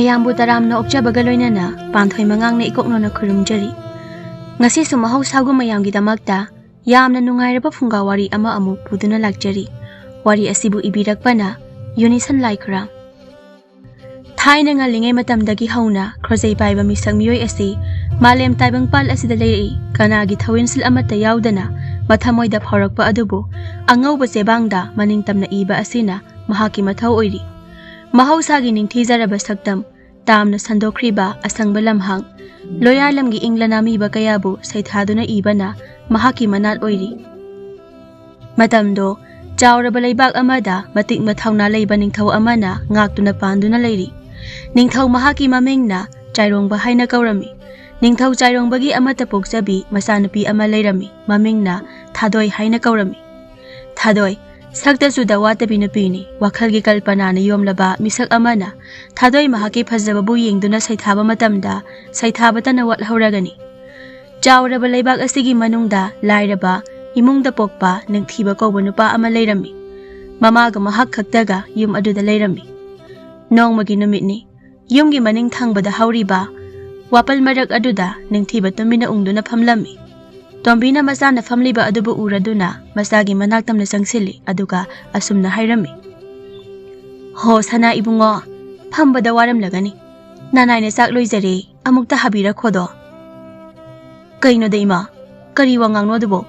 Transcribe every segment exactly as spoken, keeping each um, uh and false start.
ꯃꯌꯥꯝꯕꯨ ꯇꯔꯥꯝꯅ ꯑꯣꯛꯆꯕꯒ ꯂꯣꯏꯅꯅ ꯄꯥꯟꯊꯣꯏ ꯃꯉꯥꯡꯅ ꯏꯀꯣꯛꯅꯣꯅ ꯈꯨꯔꯨꯝꯖꯔꯤ꯫ ꯉꯁꯤꯁꯨ ꯃꯍꯧꯁꯥꯒꯨꯝ ꯃꯌꯥꯝꯒꯤꯗꯃꯛꯇ ꯌꯥꯝꯅ ꯅꯨꯡꯉꯥꯏꯔꯕ ꯐꯨꯡꯒꯥ ꯋꯥꯔꯤ ꯑꯃ ꯑꯃꯨꯛ ꯄꯨꯗꯨꯅ ꯂꯥꯛꯆꯔꯤ꯫ ꯋꯥꯔꯤ ꯑꯁꯤꯕꯨ ꯏꯕꯤꯔꯛꯄꯅ ꯌꯨꯅꯤꯁꯟ ꯂꯥꯏꯈꯨꯔꯥꯝ꯫ ꯊꯥꯏꯅ ꯉꯜꯂꯤꯉꯩ ꯃꯇꯝꯗꯒꯤ ꯍꯧꯅ ꯈꯣꯔꯖꯩ ꯄꯥꯏꯕ ꯃꯤꯁꯛ ꯃꯤꯑꯣꯏ ꯑꯁꯤ ꯃꯥꯂꯦꯝ ꯇꯥꯏꯕꯪꯄꯥꯜ ꯑꯁꯤꯗ ꯂꯩꯔꯛꯏ꯫ ꯀꯅꯥꯒꯤ ꯊꯧꯏꯟꯁꯤꯜ ꯑꯃꯠꯇ ꯌꯥꯎꯗꯅ ꯃꯊꯃꯣꯏꯗ ꯐꯥꯎꯔꯛꯄ ꯑꯗꯨꯕꯨ ꯑꯉꯧꯕ ꯆꯦꯕꯥꯡꯗ ꯃꯅꯤꯡ ꯇꯝꯅ ꯏꯕ ꯑꯁꯤꯅ ꯃꯍꯥꯛꯀꯤ ꯃꯊꯧ ꯑꯣꯏꯔꯤ꯫ ꯃꯍꯧꯁꯥꯒꯤ ꯅꯤꯡꯊꯤꯖꯔꯕ ꯁꯛꯇꯝ, ꯇꯥꯝꯅ ꯁꯟꯗꯣꯛꯈ꯭ꯔꯤꯕ ꯑꯁꯪꯕ ꯂꯝꯍꯥꯡ, ꯂꯣꯌꯥꯂꯝꯒꯤ ꯏꯪꯂꯅꯥꯃꯤꯕ ꯀꯌꯥꯕꯨ ꯁꯩꯊꯥꯗꯨꯅ ꯏꯕꯅ ꯃꯍꯥꯛꯀꯤ ꯃꯅꯥꯠ ꯑꯣꯏꯔꯤ꯫ ꯃꯇꯝꯗꯣ ꯆꯥꯎꯔꯕ ꯂꯩꯕꯥꯛ ꯑꯃꯗ ꯃꯇꯤꯛ ꯃꯊꯧꯅꯥ ꯂꯩꯕ ꯅꯤꯡꯊꯧ ꯑꯃꯅ ꯉꯥꯛꯇꯨꯅ ꯄꯥꯟꯗꯨꯅ ꯂꯩꯔꯤ꯫ ꯅꯤꯡꯊꯧ ꯃꯍꯥꯛꯀꯤ ꯃꯃꯤꯡꯅ ꯆꯥꯏꯔꯣꯡꯕ ꯍꯥꯏꯅ ꯀꯧꯔꯝꯃꯤ꯫ ꯅꯤꯡꯊꯧ ꯆꯥꯏꯔꯣꯡꯕꯒꯤ ꯑꯃꯠꯇ ꯄꯣꯛꯆꯕꯤ ꯃꯆꯥꯅꯨꯄꯤ ꯑꯃ ꯂꯩꯔꯝꯃꯤ꯫ ꯃꯃꯤꯡꯅ ꯊꯥꯗꯣꯏ ꯍꯥꯏꯅ ꯀꯧꯔꯝꯃꯤ꯫ ꯊꯥꯗꯣꯏ, ꯁꯛꯇ ꯆꯨꯗ ꯋꯥꯠꯇꯕꯤ ꯅꯨꯄꯤꯅꯤ꯫ ꯋꯥꯈꯜꯒꯤ ꯀꯜꯄꯅꯥꯅ ꯌꯣꯝꯂꯕ ꯃꯤꯁꯛ ꯑꯃꯅ ꯊꯥꯗꯣꯏ ꯃꯍꯥꯛꯀꯤ ꯐꯖꯕꯕꯨ ꯌꯦꯡꯗꯨꯅ ꯁꯩꯊꯥꯕ ꯃꯇꯝꯗ ꯁꯩꯊꯥꯕꯇꯅ ꯋꯥꯠꯍꯧꯔꯒꯅꯤ꯫ ꯆꯥꯎꯔꯕ ꯂꯩꯕꯥꯛ ꯑꯁꯤꯒꯤ ꯃꯅꯨꯡꯗ ꯂꯥꯏꯔꯕ ꯏꯃꯨꯡꯗ ꯄꯣꯛꯄ ꯅꯤꯡꯊꯤꯕ ꯀꯧꯕ ꯅꯨꯄꯥ ꯑꯃ ꯂꯩꯔꯝꯃꯤ꯫ ꯃꯃꯥꯒ ꯃꯍꯥꯛ ꯈꯛꯇꯒ ꯌꯨꯝ ꯑꯗꯨꯗ ꯂꯩꯔꯝꯃꯤ꯫ ꯅꯣꯡꯃꯒꯤ ꯅꯨꯃꯤꯠꯅꯤ꯫ ꯌꯨꯝꯒꯤ ꯃꯅꯤꯡ ꯊꯪꯕꯗ ꯍꯧꯔꯤꯕ ꯋꯥꯄꯜ ꯃꯔꯛ ꯑꯗꯨꯗ ꯅꯤꯡꯊꯤꯕ ꯇꯨꯃꯤꯟꯅ ꯎꯪꯗꯨꯅ ꯐꯝꯂꯝꯃꯤ꯫ ꯇꯣꯝꯕꯤꯅ ꯃꯆꯥꯅ ꯐꯝꯂꯤꯕ ꯑꯗꯨꯕꯨ ꯎꯔꯗꯨꯅ ꯃꯆꯥꯒꯤ ꯃꯅꯥꯛ ꯇꯝꯅ ꯆꯪꯁꯤꯜꯂꯤ, ꯑꯗꯨꯒ ꯑꯁꯨꯝꯅ ꯍꯥꯏꯔꯝꯃꯤ, "ꯍꯣ, ꯁꯅꯥ ꯏꯕꯨꯡꯉꯣ, ꯐꯝꯕꯗ ꯋꯥꯔꯝꯂꯒꯅꯤ꯫ ꯅꯅꯥꯏꯅ ꯆꯥꯛ ꯂꯣꯏꯖꯔꯦ, ꯑꯃꯨꯛꯇ ꯍꯥꯕꯤꯔꯛꯈꯣꯗꯣ꯫" "ꯀꯩꯅꯣꯗ ꯏꯃꯥ, ꯀꯔꯤ ꯋꯥꯉꯥꯡꯅꯣ ꯑꯗꯨꯕꯣ?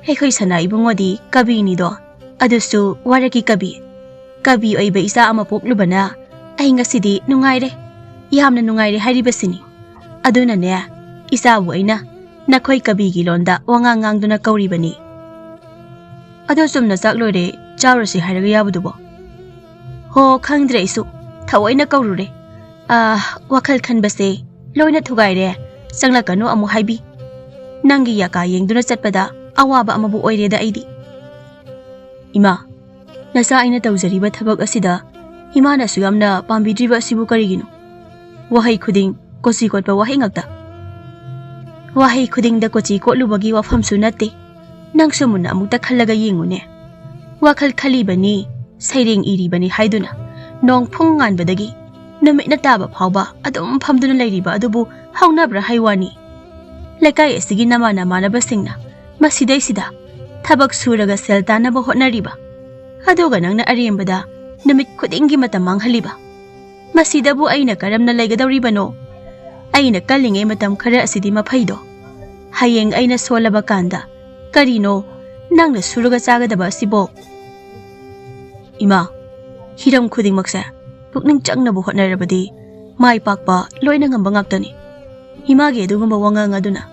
ꯑꯩꯈꯣꯏ ꯁꯅꯥ ꯏꯕꯨꯡꯉꯣꯗꯤ ꯀꯕꯤꯅꯤꯗꯣ, ꯑꯗꯨꯁꯨ ꯋꯥꯔꯛꯀꯤ ꯀꯕꯤ꯫ ꯀꯕꯤ ꯑꯣꯏꯕ ꯏꯆꯥ ꯑꯃ ꯄꯣꯛꯂꯨꯕꯅ ꯑꯩ ꯉꯁꯤꯗꯤ ꯅꯨꯡꯉꯥꯏꯔꯦ, ꯌꯥꯝꯅ ꯅꯨꯡꯉꯥꯏꯔꯦ ꯍꯥꯏꯔꯤꯕꯁꯤꯅꯤ꯫ ꯑꯗꯨꯅꯅꯦ, ꯏꯆꯥꯕꯨ ꯑꯩꯅ ꯅꯈꯣꯏ ꯀꯕꯤꯒꯤ ꯂꯣꯟꯗ ꯋꯥꯉꯥꯡ ꯉꯥꯡꯗꯨꯅ ꯀꯧꯔꯤꯕꯅꯤ꯫ ꯑꯗꯣ ꯆꯨꯝꯅ ꯆꯥꯛ ꯂꯣꯏꯔꯦ, ꯆꯥꯎꯔꯁꯤ ꯍꯥꯏꯔꯒ ꯌꯥꯕꯗꯨꯕꯣ?" "ꯍꯣ, ꯈꯪꯗ꯭ꯔꯦ ꯑꯩꯁꯨ, ꯊꯑꯣꯏꯅ ꯀꯧꯔꯨꯔꯦ꯫ ꯑꯥ, ꯋꯥꯈꯜ ꯈꯟꯕꯁꯦ ꯂꯣꯏꯅ ꯊꯨꯒꯥꯏꯔꯦ꯫ ꯆꯪꯂꯛꯀꯅꯨ ꯑꯃꯨꯛ ꯍꯥꯏꯕꯤ꯫ ꯅꯪꯒꯤ ꯌꯥꯀꯥ ꯌꯦꯡꯗꯨꯅ ꯆꯠꯄꯗ ꯑꯋꯥꯕ ꯑꯃꯕꯨ ꯑꯣꯏꯔꯦꯗ ꯑꯩꯗꯤ꯫" "ꯏꯃꯥ, ꯅꯆꯥ ꯑꯩꯅ ꯇꯧꯖꯔꯤꯕ ꯊꯕꯛ ꯑꯁꯤꯗ ꯏꯃꯥꯅꯁꯨ ꯌꯥꯝꯅ ꯄꯥꯝꯕꯤꯗ꯭ꯔꯤꯕ ꯑꯁꯤꯕꯨ ꯀꯔꯤꯒꯤꯅꯣ? ꯋꯥꯍꯩ ꯈꯨꯗꯤꯡ ꯀꯣꯆꯤ ꯀꯣꯠꯄ ꯋꯥꯍꯩ ꯉꯥꯛꯇ꯫ ꯋꯥꯍꯩ ꯈꯨꯗꯤꯡꯗ ꯀꯣꯆꯤ ꯀꯣꯠꯂꯨꯕꯒꯤ ꯋꯥꯐꯝꯁꯨ ꯅꯠꯇꯦ꯫ ꯅꯪꯁꯨ ꯃꯨꯟꯅ ꯑꯃꯨꯛꯇ ꯈꯜꯂꯒ ꯌꯦꯡꯉꯨꯅꯦ꯫ ꯋꯥꯈꯜ ꯈꯜꯂꯤꯕꯅꯤ, ꯁꯩꯔꯦꯡ ꯏꯔꯤꯕꯅꯤ ꯍꯥꯏꯗꯨꯅ ꯅꯣꯡ ꯐꯨꯡ ꯉꯥꯟꯕꯗꯒꯤ ꯅꯨꯃꯤꯠꯅ ꯇꯥꯕ ꯐꯥꯎꯕ ꯑꯗꯨꯝ ꯐꯝꯗꯨꯅ ꯂꯩꯔꯤꯕ ꯑꯗꯨꯕꯨ ꯍꯧꯅꯕ꯭ꯔꯥ ꯍꯥꯏ ꯋꯥꯅꯤ? ꯂꯩꯀꯥꯏ ꯑꯁꯤꯒꯤ ꯅꯃꯥꯟ ꯅꯃꯥꯟꯅꯕꯁꯤꯡꯅ ꯃꯁꯤꯗꯩꯁꯤꯗ ꯊꯕꯛ ꯁꯨꯔꯒ ꯁꯦꯜ ꯇꯥꯟꯅꯕ ꯍꯣꯠꯅꯔꯤꯕ, ꯑꯗꯨꯒ ꯅꯪꯅ ꯑꯔꯦꯝꯕꯗ ꯅꯨꯃꯤꯠ ꯈꯨꯗꯤꯡꯒꯤ ꯃꯇꯝ ꯃꯥꯡꯍꯜꯂꯤꯕ꯫ ꯃꯁꯤꯗꯕꯨ ꯑꯩꯅ ꯀꯔꯝꯅ ꯂꯩꯒꯗꯧꯔꯤꯕꯅꯣ? ꯑꯩꯅ ꯀꯜꯂꯤꯉꯩ ꯃꯇꯝ ꯈꯔ ꯑꯁꯤꯗꯤ ꯃꯐꯩꯗꯣ꯫ ꯍꯌꯦꯡ ꯑꯩꯅ ꯁꯣꯜꯂꯕ ꯀꯥꯟꯗ ꯀꯔꯤꯅꯣ ꯅꯪꯅ ꯁꯨꯔꯒ ꯆꯥꯒꯗꯕ ꯑꯁꯤꯕꯣ? ꯏꯃꯥ, ꯍꯤꯔꯝ ꯈꯨꯗꯤꯡꯃꯛꯁꯦ ꯄꯨꯛꯅꯤꯡ ꯆꯪꯅꯕ ꯍꯣꯠꯅꯔꯕꯗꯤ ꯃꯥꯏ ꯄꯥꯛꯄ ꯂꯣꯏꯅ ꯉꯝꯕ ꯉꯥꯛꯇꯅꯤ꯫ ꯏꯃꯥꯒꯤ ꯑꯗꯨꯒꯨꯝꯕ ꯋꯥꯉꯥꯡ ꯑꯗꯨꯅ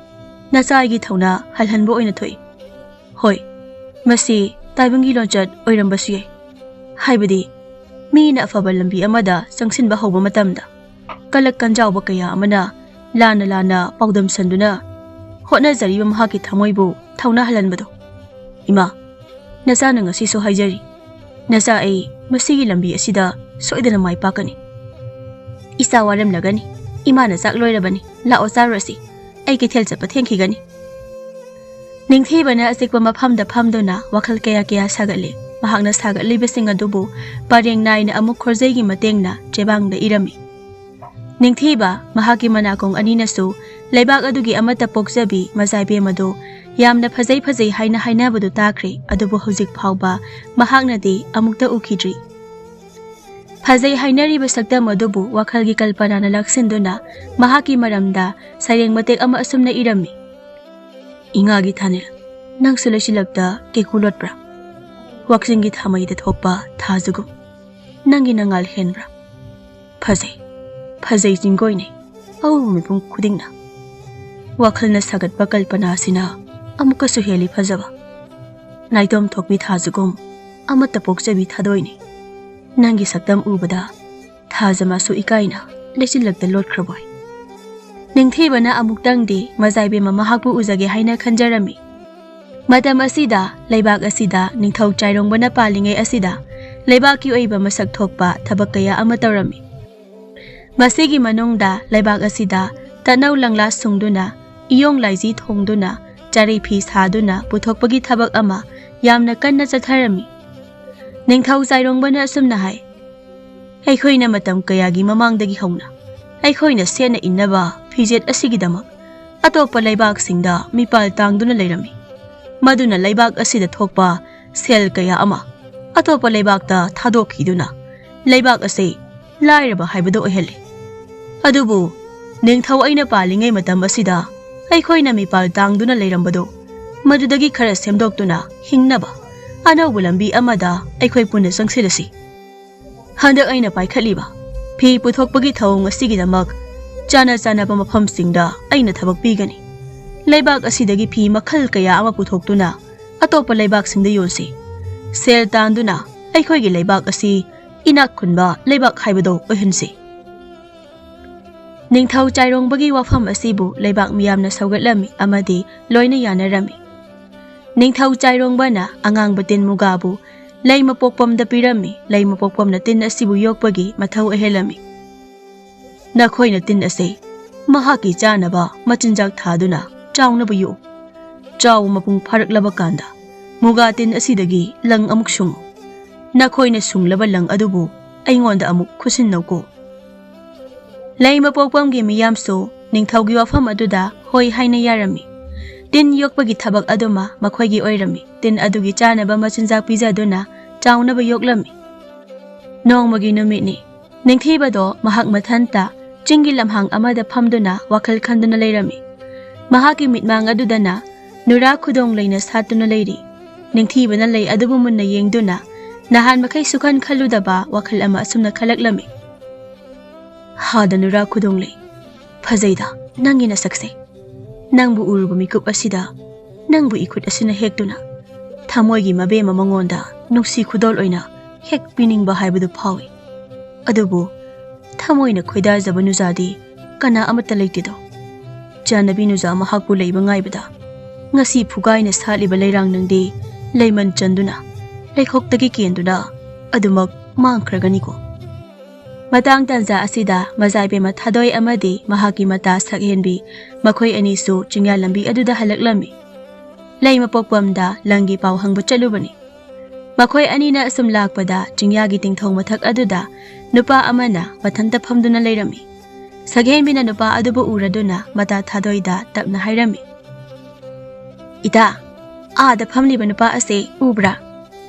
ꯅꯆꯥ ꯑꯩꯒꯤ ꯊꯧꯅꯥ ꯍꯜꯍꯟꯕ ꯑꯣꯏꯅ ꯊꯣꯛꯏ꯫ ꯍꯣꯏ, ꯃꯁꯤ ꯇꯥꯏꯕꯪꯒꯤ ꯂꯣꯟꯆꯠ ꯑꯣꯏꯔꯝꯕꯁꯨ ꯌꯥꯏ꯫ ꯍꯥꯏꯕꯗꯤ, ꯃꯤꯅ ꯑꯐꯕ ꯂꯝꯕꯤ ꯑꯃꯗ ꯆꯪꯁꯤꯟꯕ ꯍꯧꯕ ꯃꯇꯝꯗ ꯀꯂꯛ ꯀꯟꯖꯥꯎꯕ ꯀꯌꯥ ꯑꯃꯅ ꯂꯥꯟꯅ ꯂꯥꯟꯅ ꯄꯥꯎꯗꯝꯁꯟꯗꯨꯅ ꯍꯣꯠꯅꯖꯔꯤꯕ ꯃꯍꯥꯛꯀꯤ ꯊꯃꯣꯏꯕꯨ ꯊꯧꯅꯥ ꯍꯜꯍꯟꯕꯗꯣ꯫ ꯏꯃꯥ, ꯅꯆꯥꯅ ꯉꯁꯤꯁꯨ ꯍꯥꯏꯖꯔꯤ, ꯅꯆꯥ ꯑꯩ ꯃꯁꯤꯒꯤ ꯂꯝꯕꯤ ꯑꯁꯤꯗ ꯁꯣꯏꯗꯅ ꯃꯥꯏ ꯄꯥꯛꯀꯅꯤ꯫ ꯏꯆꯥ ꯋꯥꯔꯝꯂꯒꯅꯤ, ꯏꯃꯥꯅ ꯆꯥꯛ ꯂꯣꯏꯔꯕꯅꯤ, ꯂꯥꯛꯑꯣ ꯆꯥꯔꯨꯔꯁꯤ, ꯑꯩ ꯀꯩꯊꯦꯜ ꯆꯠꯄ ꯊꯦꯡꯈꯤꯒꯅꯤ꯫ ꯅꯤꯡꯊꯤꯕꯅ ꯑꯆꯤꯛꯄ ꯃꯐꯝꯗ ꯐꯝꯗꯨꯅ ꯋꯥꯈꯜ ꯀꯌꯥ ꯀꯌꯥ ꯁꯥꯒꯠꯂꯤ꯫ ꯃꯍꯥꯛꯅ ꯁꯥꯒꯠꯂꯤꯕꯁꯤꯡ ꯑꯗꯨꯕꯨ ꯄꯔꯦꯡ ꯅꯥꯏꯅ ꯑꯃꯨꯛ ꯈꯣꯔꯖꯩꯒꯤ ꯃꯇꯦꯡꯅ ꯆꯦꯕꯥꯡꯗ ꯏꯔꯝꯃꯤ꯫ ꯅꯤꯡꯊꯤꯕ, ꯃꯍꯥꯛꯀꯤ ꯃꯅꯥꯀꯣꯡ ꯑꯅꯤꯅꯁꯨ ꯂꯩꯕꯥꯛ ꯑꯗꯨꯒꯤ ꯑꯃꯠꯇ ꯄꯣꯛꯆꯕꯤ ꯃꯆꯥꯏꯕꯦꯝ ꯑꯗꯨ ꯌꯥꯝꯅ ꯐꯖꯩ ꯐꯖꯩ ꯍꯥꯏꯅ ꯍꯥꯏꯅꯕꯗꯨ ꯇꯥꯈ꯭ꯔꯦ, ꯑꯗꯨꯕꯨ ꯍꯧꯖꯤꯛ ꯐꯥꯎꯕ ꯃꯍꯥꯛꯅꯗꯤ ꯑꯃꯨꯛꯇ ꯎꯈꯤꯗ꯭ꯔꯤ꯫ ꯐꯖꯩ ꯍꯥꯏꯅꯔꯤꯕ ꯁꯛꯇꯝ ꯑꯗꯨꯕꯨ ꯋꯥꯈꯜꯒꯤ ꯀꯜꯄꯅꯥꯅ ꯂꯥꯛꯁꯤꯟꯗꯨꯅ ꯃꯍꯥꯛꯀꯤ ꯃꯔꯝꯗ ꯁꯩꯔꯦꯡ ꯃꯇꯦꯛ ꯑꯃ ꯑꯁꯨꯝꯅ ꯏꯔꯝꯃꯤ꯫ ꯏꯉꯥꯒꯤ ꯊꯥꯅꯤꯜ, ꯅꯪꯁꯨ ꯂꯩꯆꯤꯜꯂꯛꯇ ꯀꯦꯀꯨ ꯂꯣꯠꯄ꯭ꯔꯥ? ꯋꯥꯛꯆꯤꯡꯒꯤ ꯊꯥꯃꯩꯗ ꯊꯣꯛꯄ ꯊꯥꯖꯒꯨꯝ ꯅꯪꯒꯤ ꯅꯉꯥꯜ ꯍꯦꯟꯕ꯭ꯔꯥ? ꯐꯖꯩ, ꯐꯖꯩ ꯆꯤꯡꯒꯣꯏꯅꯩ ꯑꯎꯕ ꯃꯤꯄꯨꯝ ꯈꯨꯗꯤꯡꯅ꯫ ꯋꯥꯈꯜꯅ ꯁꯥꯒꯠꯄ ꯀꯜꯄꯅꯥꯁꯤꯅ ꯑꯃꯨꯛꯀꯁꯨ ꯍꯦꯜꯂꯤ ꯐꯖꯕ꯫ ꯅꯥꯏꯇꯣꯝ ꯊꯣꯛꯄꯤ ꯊꯥꯖꯒꯨꯝ ꯑꯃꯠꯇ ꯄꯣꯛꯆꯕꯤ ꯊꯥꯗꯣꯏꯅꯤ꯫ ꯅꯪꯒꯤ ꯁꯛꯇꯝ ꯎꯕꯗ ꯊꯥꯖ ꯃꯥꯁꯨ ꯏꯀꯥꯏꯅ ꯂꯩꯆꯤꯜꯂꯛꯇ ꯂꯣꯠꯈ꯭ꯔꯕꯣꯏ꯫ ꯅꯤꯡꯊꯤꯕꯅ ꯑꯃꯨꯛꯇꯪꯗꯤ ꯃꯖꯥꯏꯕꯦꯝꯃ ꯃꯍꯥꯛꯄꯨ ꯎꯖꯒꯦ ꯍꯥꯏꯅ ꯈꯟꯖꯔꯝꯃꯤ꯫ ꯃꯇꯝ ꯑꯁꯤꯗ ꯂꯩꯕꯥꯛ ꯑꯁꯤꯗ ꯅꯤꯡꯊꯧ ꯆꯥꯏꯔꯣꯡꯕꯅ ꯄꯥꯜꯂꯤꯉꯩ ꯑꯁꯤꯗ ꯂꯩꯕꯥꯛꯀꯤ ꯑꯣꯏꯕ ꯃꯁꯛ ꯊꯣꯛꯄ ꯊꯕꯛ ꯀꯌꯥ ꯑꯃ ꯇꯧꯔꯝꯃꯤ꯫ ꯃꯁꯤꯒꯤ ꯃꯅꯨꯡꯗ ꯂꯩꯕꯥꯛ ꯑꯁꯤꯗ ꯇꯠꯅꯧ ꯂꯪꯂꯥ ꯁꯨꯡꯗꯨꯅ, ꯏꯌꯣꯡ ꯂꯥꯏꯖꯤ ꯊꯣꯡꯗꯨꯅ, ꯆꯥꯔꯩ ꯐꯤ ꯁꯥꯗꯨꯅ ꯄꯨꯊꯣꯛꯄꯒꯤ ꯊꯕꯛ ꯑꯃ ꯌꯥꯝꯅ ꯀꯟꯅ ꯆꯠꯊꯔꯝꯃꯤ꯫ ꯅꯤꯡꯊꯧ ꯆꯥꯏꯔꯣꯡꯕꯅ ꯑꯁꯨꯝꯅ ꯍꯥꯏ, ꯑꯩꯈꯣꯏꯅ ꯃꯇꯝ ꯀꯌꯥꯒꯤ ꯃꯃꯥꯡꯗꯒꯤ ꯍꯧꯅ ꯑꯩꯈꯣꯏꯅ ꯁꯦꯠꯅ ꯏꯟꯅꯕ ꯐꯤꯖꯦꯠ ꯑꯁꯤꯒꯤꯗꯃꯛ ꯑꯇꯣꯞꯄ ꯂꯩꯕꯥꯛꯁꯤꯡꯗ ꯃꯤꯄꯥꯜ ꯇꯥꯡꯗꯨꯅ ꯂꯩꯔꯝꯃꯤ꯫ ꯃꯗꯨꯅ ꯂꯩꯕꯥꯛ ꯑꯁꯤꯗ ꯊꯣꯛꯄ ꯁꯦꯜ ꯀꯌꯥ ꯑꯃ ꯑꯇꯣꯞꯄ ꯂꯩꯕꯥꯛꯇ ꯊꯥꯗꯣꯛꯈꯤꯗꯨꯅ ꯂꯩꯕꯥꯛ ꯑꯁꯤ ꯂꯥꯏꯔꯕ ꯍꯥꯏꯕꯗꯨ ꯑꯣꯏꯍꯜꯂꯤ꯫ ꯑꯗꯨꯕꯨ ꯅꯤꯡꯊꯧ ꯑꯩꯅ ꯄꯥꯜꯂꯤꯉꯩ ꯃꯇꯝ ꯑꯁꯤꯗ ꯑꯩꯈꯣꯏꯅ ꯃꯤꯄꯥꯜ ꯇꯥꯡꯗꯨꯅ ꯂꯩꯔꯝꯕꯗꯨ ꯃꯗꯨꯗꯒꯤ ꯈꯔ ꯁꯦꯝꯗꯣꯛꯇꯨꯅ ꯍꯤꯡꯅꯕ ꯑꯅꯧꯕ ꯂꯝꯕꯤ ꯑꯃꯗ ꯑꯩꯈꯣꯏ ꯄꯨꯟꯅ ꯆꯪꯁꯤꯜꯂꯁꯤ꯫ ꯍꯟꯗꯛ ꯑꯩꯅ ꯄꯥꯏꯈꯠꯂꯤꯕ ꯐꯤ ꯄꯨꯊꯣꯛꯄꯒꯤ ꯊꯧꯑꯣꯡ ꯑꯁꯤꯒꯤꯗꯃꯛ ꯆꯥꯅ ꯆꯥꯅꯕ ꯃꯐꯝꯁꯤꯡꯗ ꯑꯩꯅ ꯊꯕꯛ ꯄꯤꯒꯅꯤ꯫ ꯂꯩꯕꯥꯛ ꯑꯁꯤꯗꯒꯤ ꯐꯤ ꯃꯈꯜ ꯀꯌꯥ ꯑꯃ ꯄꯨꯊꯣꯛꯇꯨꯅ ꯑꯇꯣꯞꯄ ꯂꯩꯕꯥꯛꯁꯤꯡꯗ ꯌꯣꯟꯁꯤ꯫ ꯁꯦꯜ ꯇꯥꯟꯗꯨꯅ ꯑꯩꯈꯣꯏꯒꯤ ꯂꯩꯕꯥꯛ ꯑꯁꯤ ꯏꯅꯥꯛ ꯈꯨꯟꯕ ꯂꯩꯕꯥꯛ ꯍꯥꯏꯕꯗꯨ ꯑꯣꯏꯍꯟꯁꯤ꯫ ꯅꯤꯡꯊꯧ ꯆꯥꯏꯔꯣꯡꯕꯒꯤ ꯋꯥꯐꯝ ꯑꯁꯤꯕꯨ ꯂꯩꯕꯥꯛ ꯃꯤꯌꯥꯝꯅ ꯁꯧꯒꯠꯂꯝꯃꯤ ꯑꯃꯗꯤ ꯂꯣꯏꯅ ꯌꯥꯅꯔꯝꯃꯤ꯫ ꯅꯤꯡꯊꯧ ꯆꯥꯏꯔꯣꯡꯕꯅ ꯑꯉꯥꯡꯕ ꯇꯤꯟ ꯃꯨꯒꯥꯕꯨ ꯂꯩ ꯃꯄꯣꯛꯄꯝꯗ ꯄꯤꯔꯝꯃꯤ꯫ ꯂꯩ ꯃꯄꯣꯛꯄꯝꯅ ꯇꯤꯟ ꯑꯁꯤꯕꯨ ꯌꯣꯛꯄꯒꯤ ꯃꯊꯧ ꯑꯣꯏꯍꯜꯂꯝꯃꯤ꯫ "ꯅꯈꯣꯏꯅ ꯇꯤꯟ ꯑꯁꯤ ꯃꯍꯥꯛꯀꯤ ꯆꯥꯅꯕ ꯃꯆꯤꯟꯖꯥꯛ ꯊꯥꯗꯨꯅ ꯆꯥꯎꯅꯕ ꯌꯣꯛꯎ꯫ ꯆꯥꯎꯕ ꯃꯄꯨꯡ ꯐꯥꯔꯛꯂꯕ ꯀꯥꯟꯗ ꯃꯨꯒꯥ ꯇꯤꯟ ꯑꯁꯤꯗꯒꯤ ꯂꯪ ꯑꯃꯨꯛ ꯁꯨꯡꯉꯨ꯫ ꯅꯈꯣꯏꯅ ꯁꯨꯡꯂꯕ ꯂꯪ ꯑꯗꯨꯕꯨ ꯑꯩꯉꯣꯟꯗ ꯑꯃꯨꯛ ꯈꯨꯠꯁꯤꯟꯅꯧꯀꯣ꯫" ꯂꯩ ꯃꯄꯣꯛꯄꯝꯒꯤ ꯃꯤꯌꯥꯝꯁꯨ ꯅꯤꯡꯊꯧꯒꯤ ꯋꯥꯐꯝ ꯑꯗꯨꯗ ꯍꯣꯏ ꯍꯥꯏꯅ ꯌꯥꯔꯝꯃꯤ꯫ ꯇꯤꯟ ꯌꯣꯛꯄꯒꯤ ꯊꯕꯛ ꯑꯗꯨꯃ ꯃꯈꯣꯏꯒꯤ ꯑꯣꯏꯔꯝꯃꯤ꯫ ꯇꯤꯟ ꯑꯗꯨꯒꯤ ꯆꯥꯅꯕ ꯃꯆꯤꯟꯖꯥꯛ ꯄꯤꯖꯗꯨꯅ ꯆꯥꯎꯅꯕ ꯌꯣꯛꯂꯝꯃꯤ꯫ ꯅꯣꯡꯃꯒꯤ ꯅꯨꯃꯤꯠꯅꯤ꯫ ꯅꯤꯡꯊꯤꯕꯗꯣ ꯃꯍꯥꯛ ꯃꯊꯟꯇ ꯆꯤꯡꯒꯤ ꯂꯝꯍꯥꯡ ꯑꯃꯗ ꯐꯝꯗꯨꯅ ꯋꯥꯈꯜ ꯈꯟꯗꯨꯅ ꯂꯩꯔꯝꯃꯤ꯫ ꯃꯍꯥꯛꯀꯤ ꯃꯤꯠꯃꯥꯡ ꯑꯗꯨꯗꯅ ꯅꯨꯔꯥ ꯈꯨꯗꯣꯡ ꯂꯩꯅ ꯁꯥꯠꯇꯨꯅ ꯂꯩꯔꯤ꯫ ꯅꯤꯡꯊꯤꯕꯅ ꯂꯩ ꯑꯗꯨꯕꯨ ꯃꯨꯟꯅ ꯌꯦꯡꯗꯨꯅ ꯅꯍꯥꯟ ꯃꯈꯩ ꯁꯨꯈꯟ ꯈꯜꯂꯨꯗꯕ ꯋꯥꯈꯜ ꯑꯃ ꯑꯁꯨꯝꯅ ꯈꯜꯂꯛꯂꯝꯃꯤ꯫ "ꯍꯥꯗ ꯅꯨꯔꯥ ꯈꯨꯗꯣꯡ ꯂꯩ, ꯐꯖꯩꯗ ꯅꯪꯒꯤ ꯅꯁꯛꯁꯦ꯫ ꯅꯪꯕꯨ ꯎꯔꯨꯕ ꯃꯤꯀꯨꯞ ꯑꯁꯤꯗ ꯅꯪꯕꯨ ꯏꯈꯨꯠ ꯑꯁꯤꯅ ꯍꯦꯛꯇꯨꯅ ꯊꯃꯣꯏꯒꯤ ꯃꯕꯦꯝ ꯑꯃꯉꯣꯟꯗ ꯅꯨꯡꯁꯤ ꯈꯨꯗꯣꯜ ꯑꯣꯏꯅ ꯍꯦꯛ ꯄꯤꯅꯤꯡꯕ ꯍꯥꯏꯕꯗꯨ ꯐꯥꯎꯏ꯫ ꯑꯗꯨꯕꯨ ꯊꯃꯣꯏꯅ ꯈꯣꯏꯗꯥꯖꯕ ꯅꯨꯖꯥꯗꯤ ꯀꯅꯥ ꯑꯃꯠꯇ ꯂꯩꯇꯦꯗꯣ꯫ ꯆꯥꯟꯅꯕꯤ ꯅꯨꯖꯥ ꯃꯍꯥꯛꯄꯨ ꯂꯩꯕ ꯉꯥꯏꯕꯗ ꯉꯁꯤ ꯐꯨꯒꯥꯏꯅ ꯁꯥꯠꯂꯤꯕ ꯂꯩꯔꯥꯡ ꯅꯪꯗꯤ ꯂꯩꯃꯟ ꯆꯟꯗꯨꯅ ꯂꯩꯈꯣꯛꯇꯒꯤ ꯀꯦꯟꯗꯨꯅ ꯑꯗꯨꯃꯛ ꯃꯥꯡꯈ꯭ꯔꯒꯅꯤꯀꯣ꯫" ꯃꯇꯥꯡ ꯇꯥꯟꯖꯥ ꯑꯁꯤꯗ ꯃꯖꯥꯏꯕꯦꯝꯃ ꯊꯥꯗꯣꯏ ꯑꯃꯗꯤ ꯃꯍꯥꯛꯀꯤ ꯃꯇꯥ ꯁꯛꯍꯦꯟꯕꯤ ꯃꯈꯣꯏ ꯑꯅꯤꯁꯨ ꯆꯤꯡꯌꯥ ꯂꯝꯕꯤ ꯑꯗꯨꯗ ꯍꯜꯂꯛꯂꯝꯃꯤ꯫ ꯂꯩ ꯃꯄꯣꯛꯄꯝꯗ ꯂꯪꯒꯤ ꯄꯥꯎ ꯍꯪꯕ ꯆꯠꯂꯨꯕꯅꯤ꯫ ꯃꯈꯣꯏ ꯑꯅꯤꯅ ꯑꯁꯨꯝ ꯂꯥꯛꯄꯗ ꯆꯤꯡꯌꯥꯒꯤ ꯇꯤꯡꯊꯧ ꯃꯊꯛ ꯑꯗꯨꯗ ꯅꯨꯄꯥ ꯑꯃꯅ ꯃꯊꯟꯇ ꯐꯝꯗꯨꯅ ꯂꯩꯔꯝꯃꯤ꯫ ꯁꯛꯍꯦꯟꯕꯤꯅ ꯅꯨꯄꯥ ꯑꯗꯨꯕꯨ ꯎꯔꯗꯨꯅ ꯃꯇꯥ ꯊꯥꯗꯣꯏꯗ ꯇꯞꯅ ꯍꯥꯏꯔꯝꯃꯤ, "ꯏꯇꯥ, ꯑꯥꯗ ꯐꯝꯂꯤꯕ ꯅꯨꯄꯥ ꯑꯁꯦ ꯎꯕ꯭ꯔꯥ?"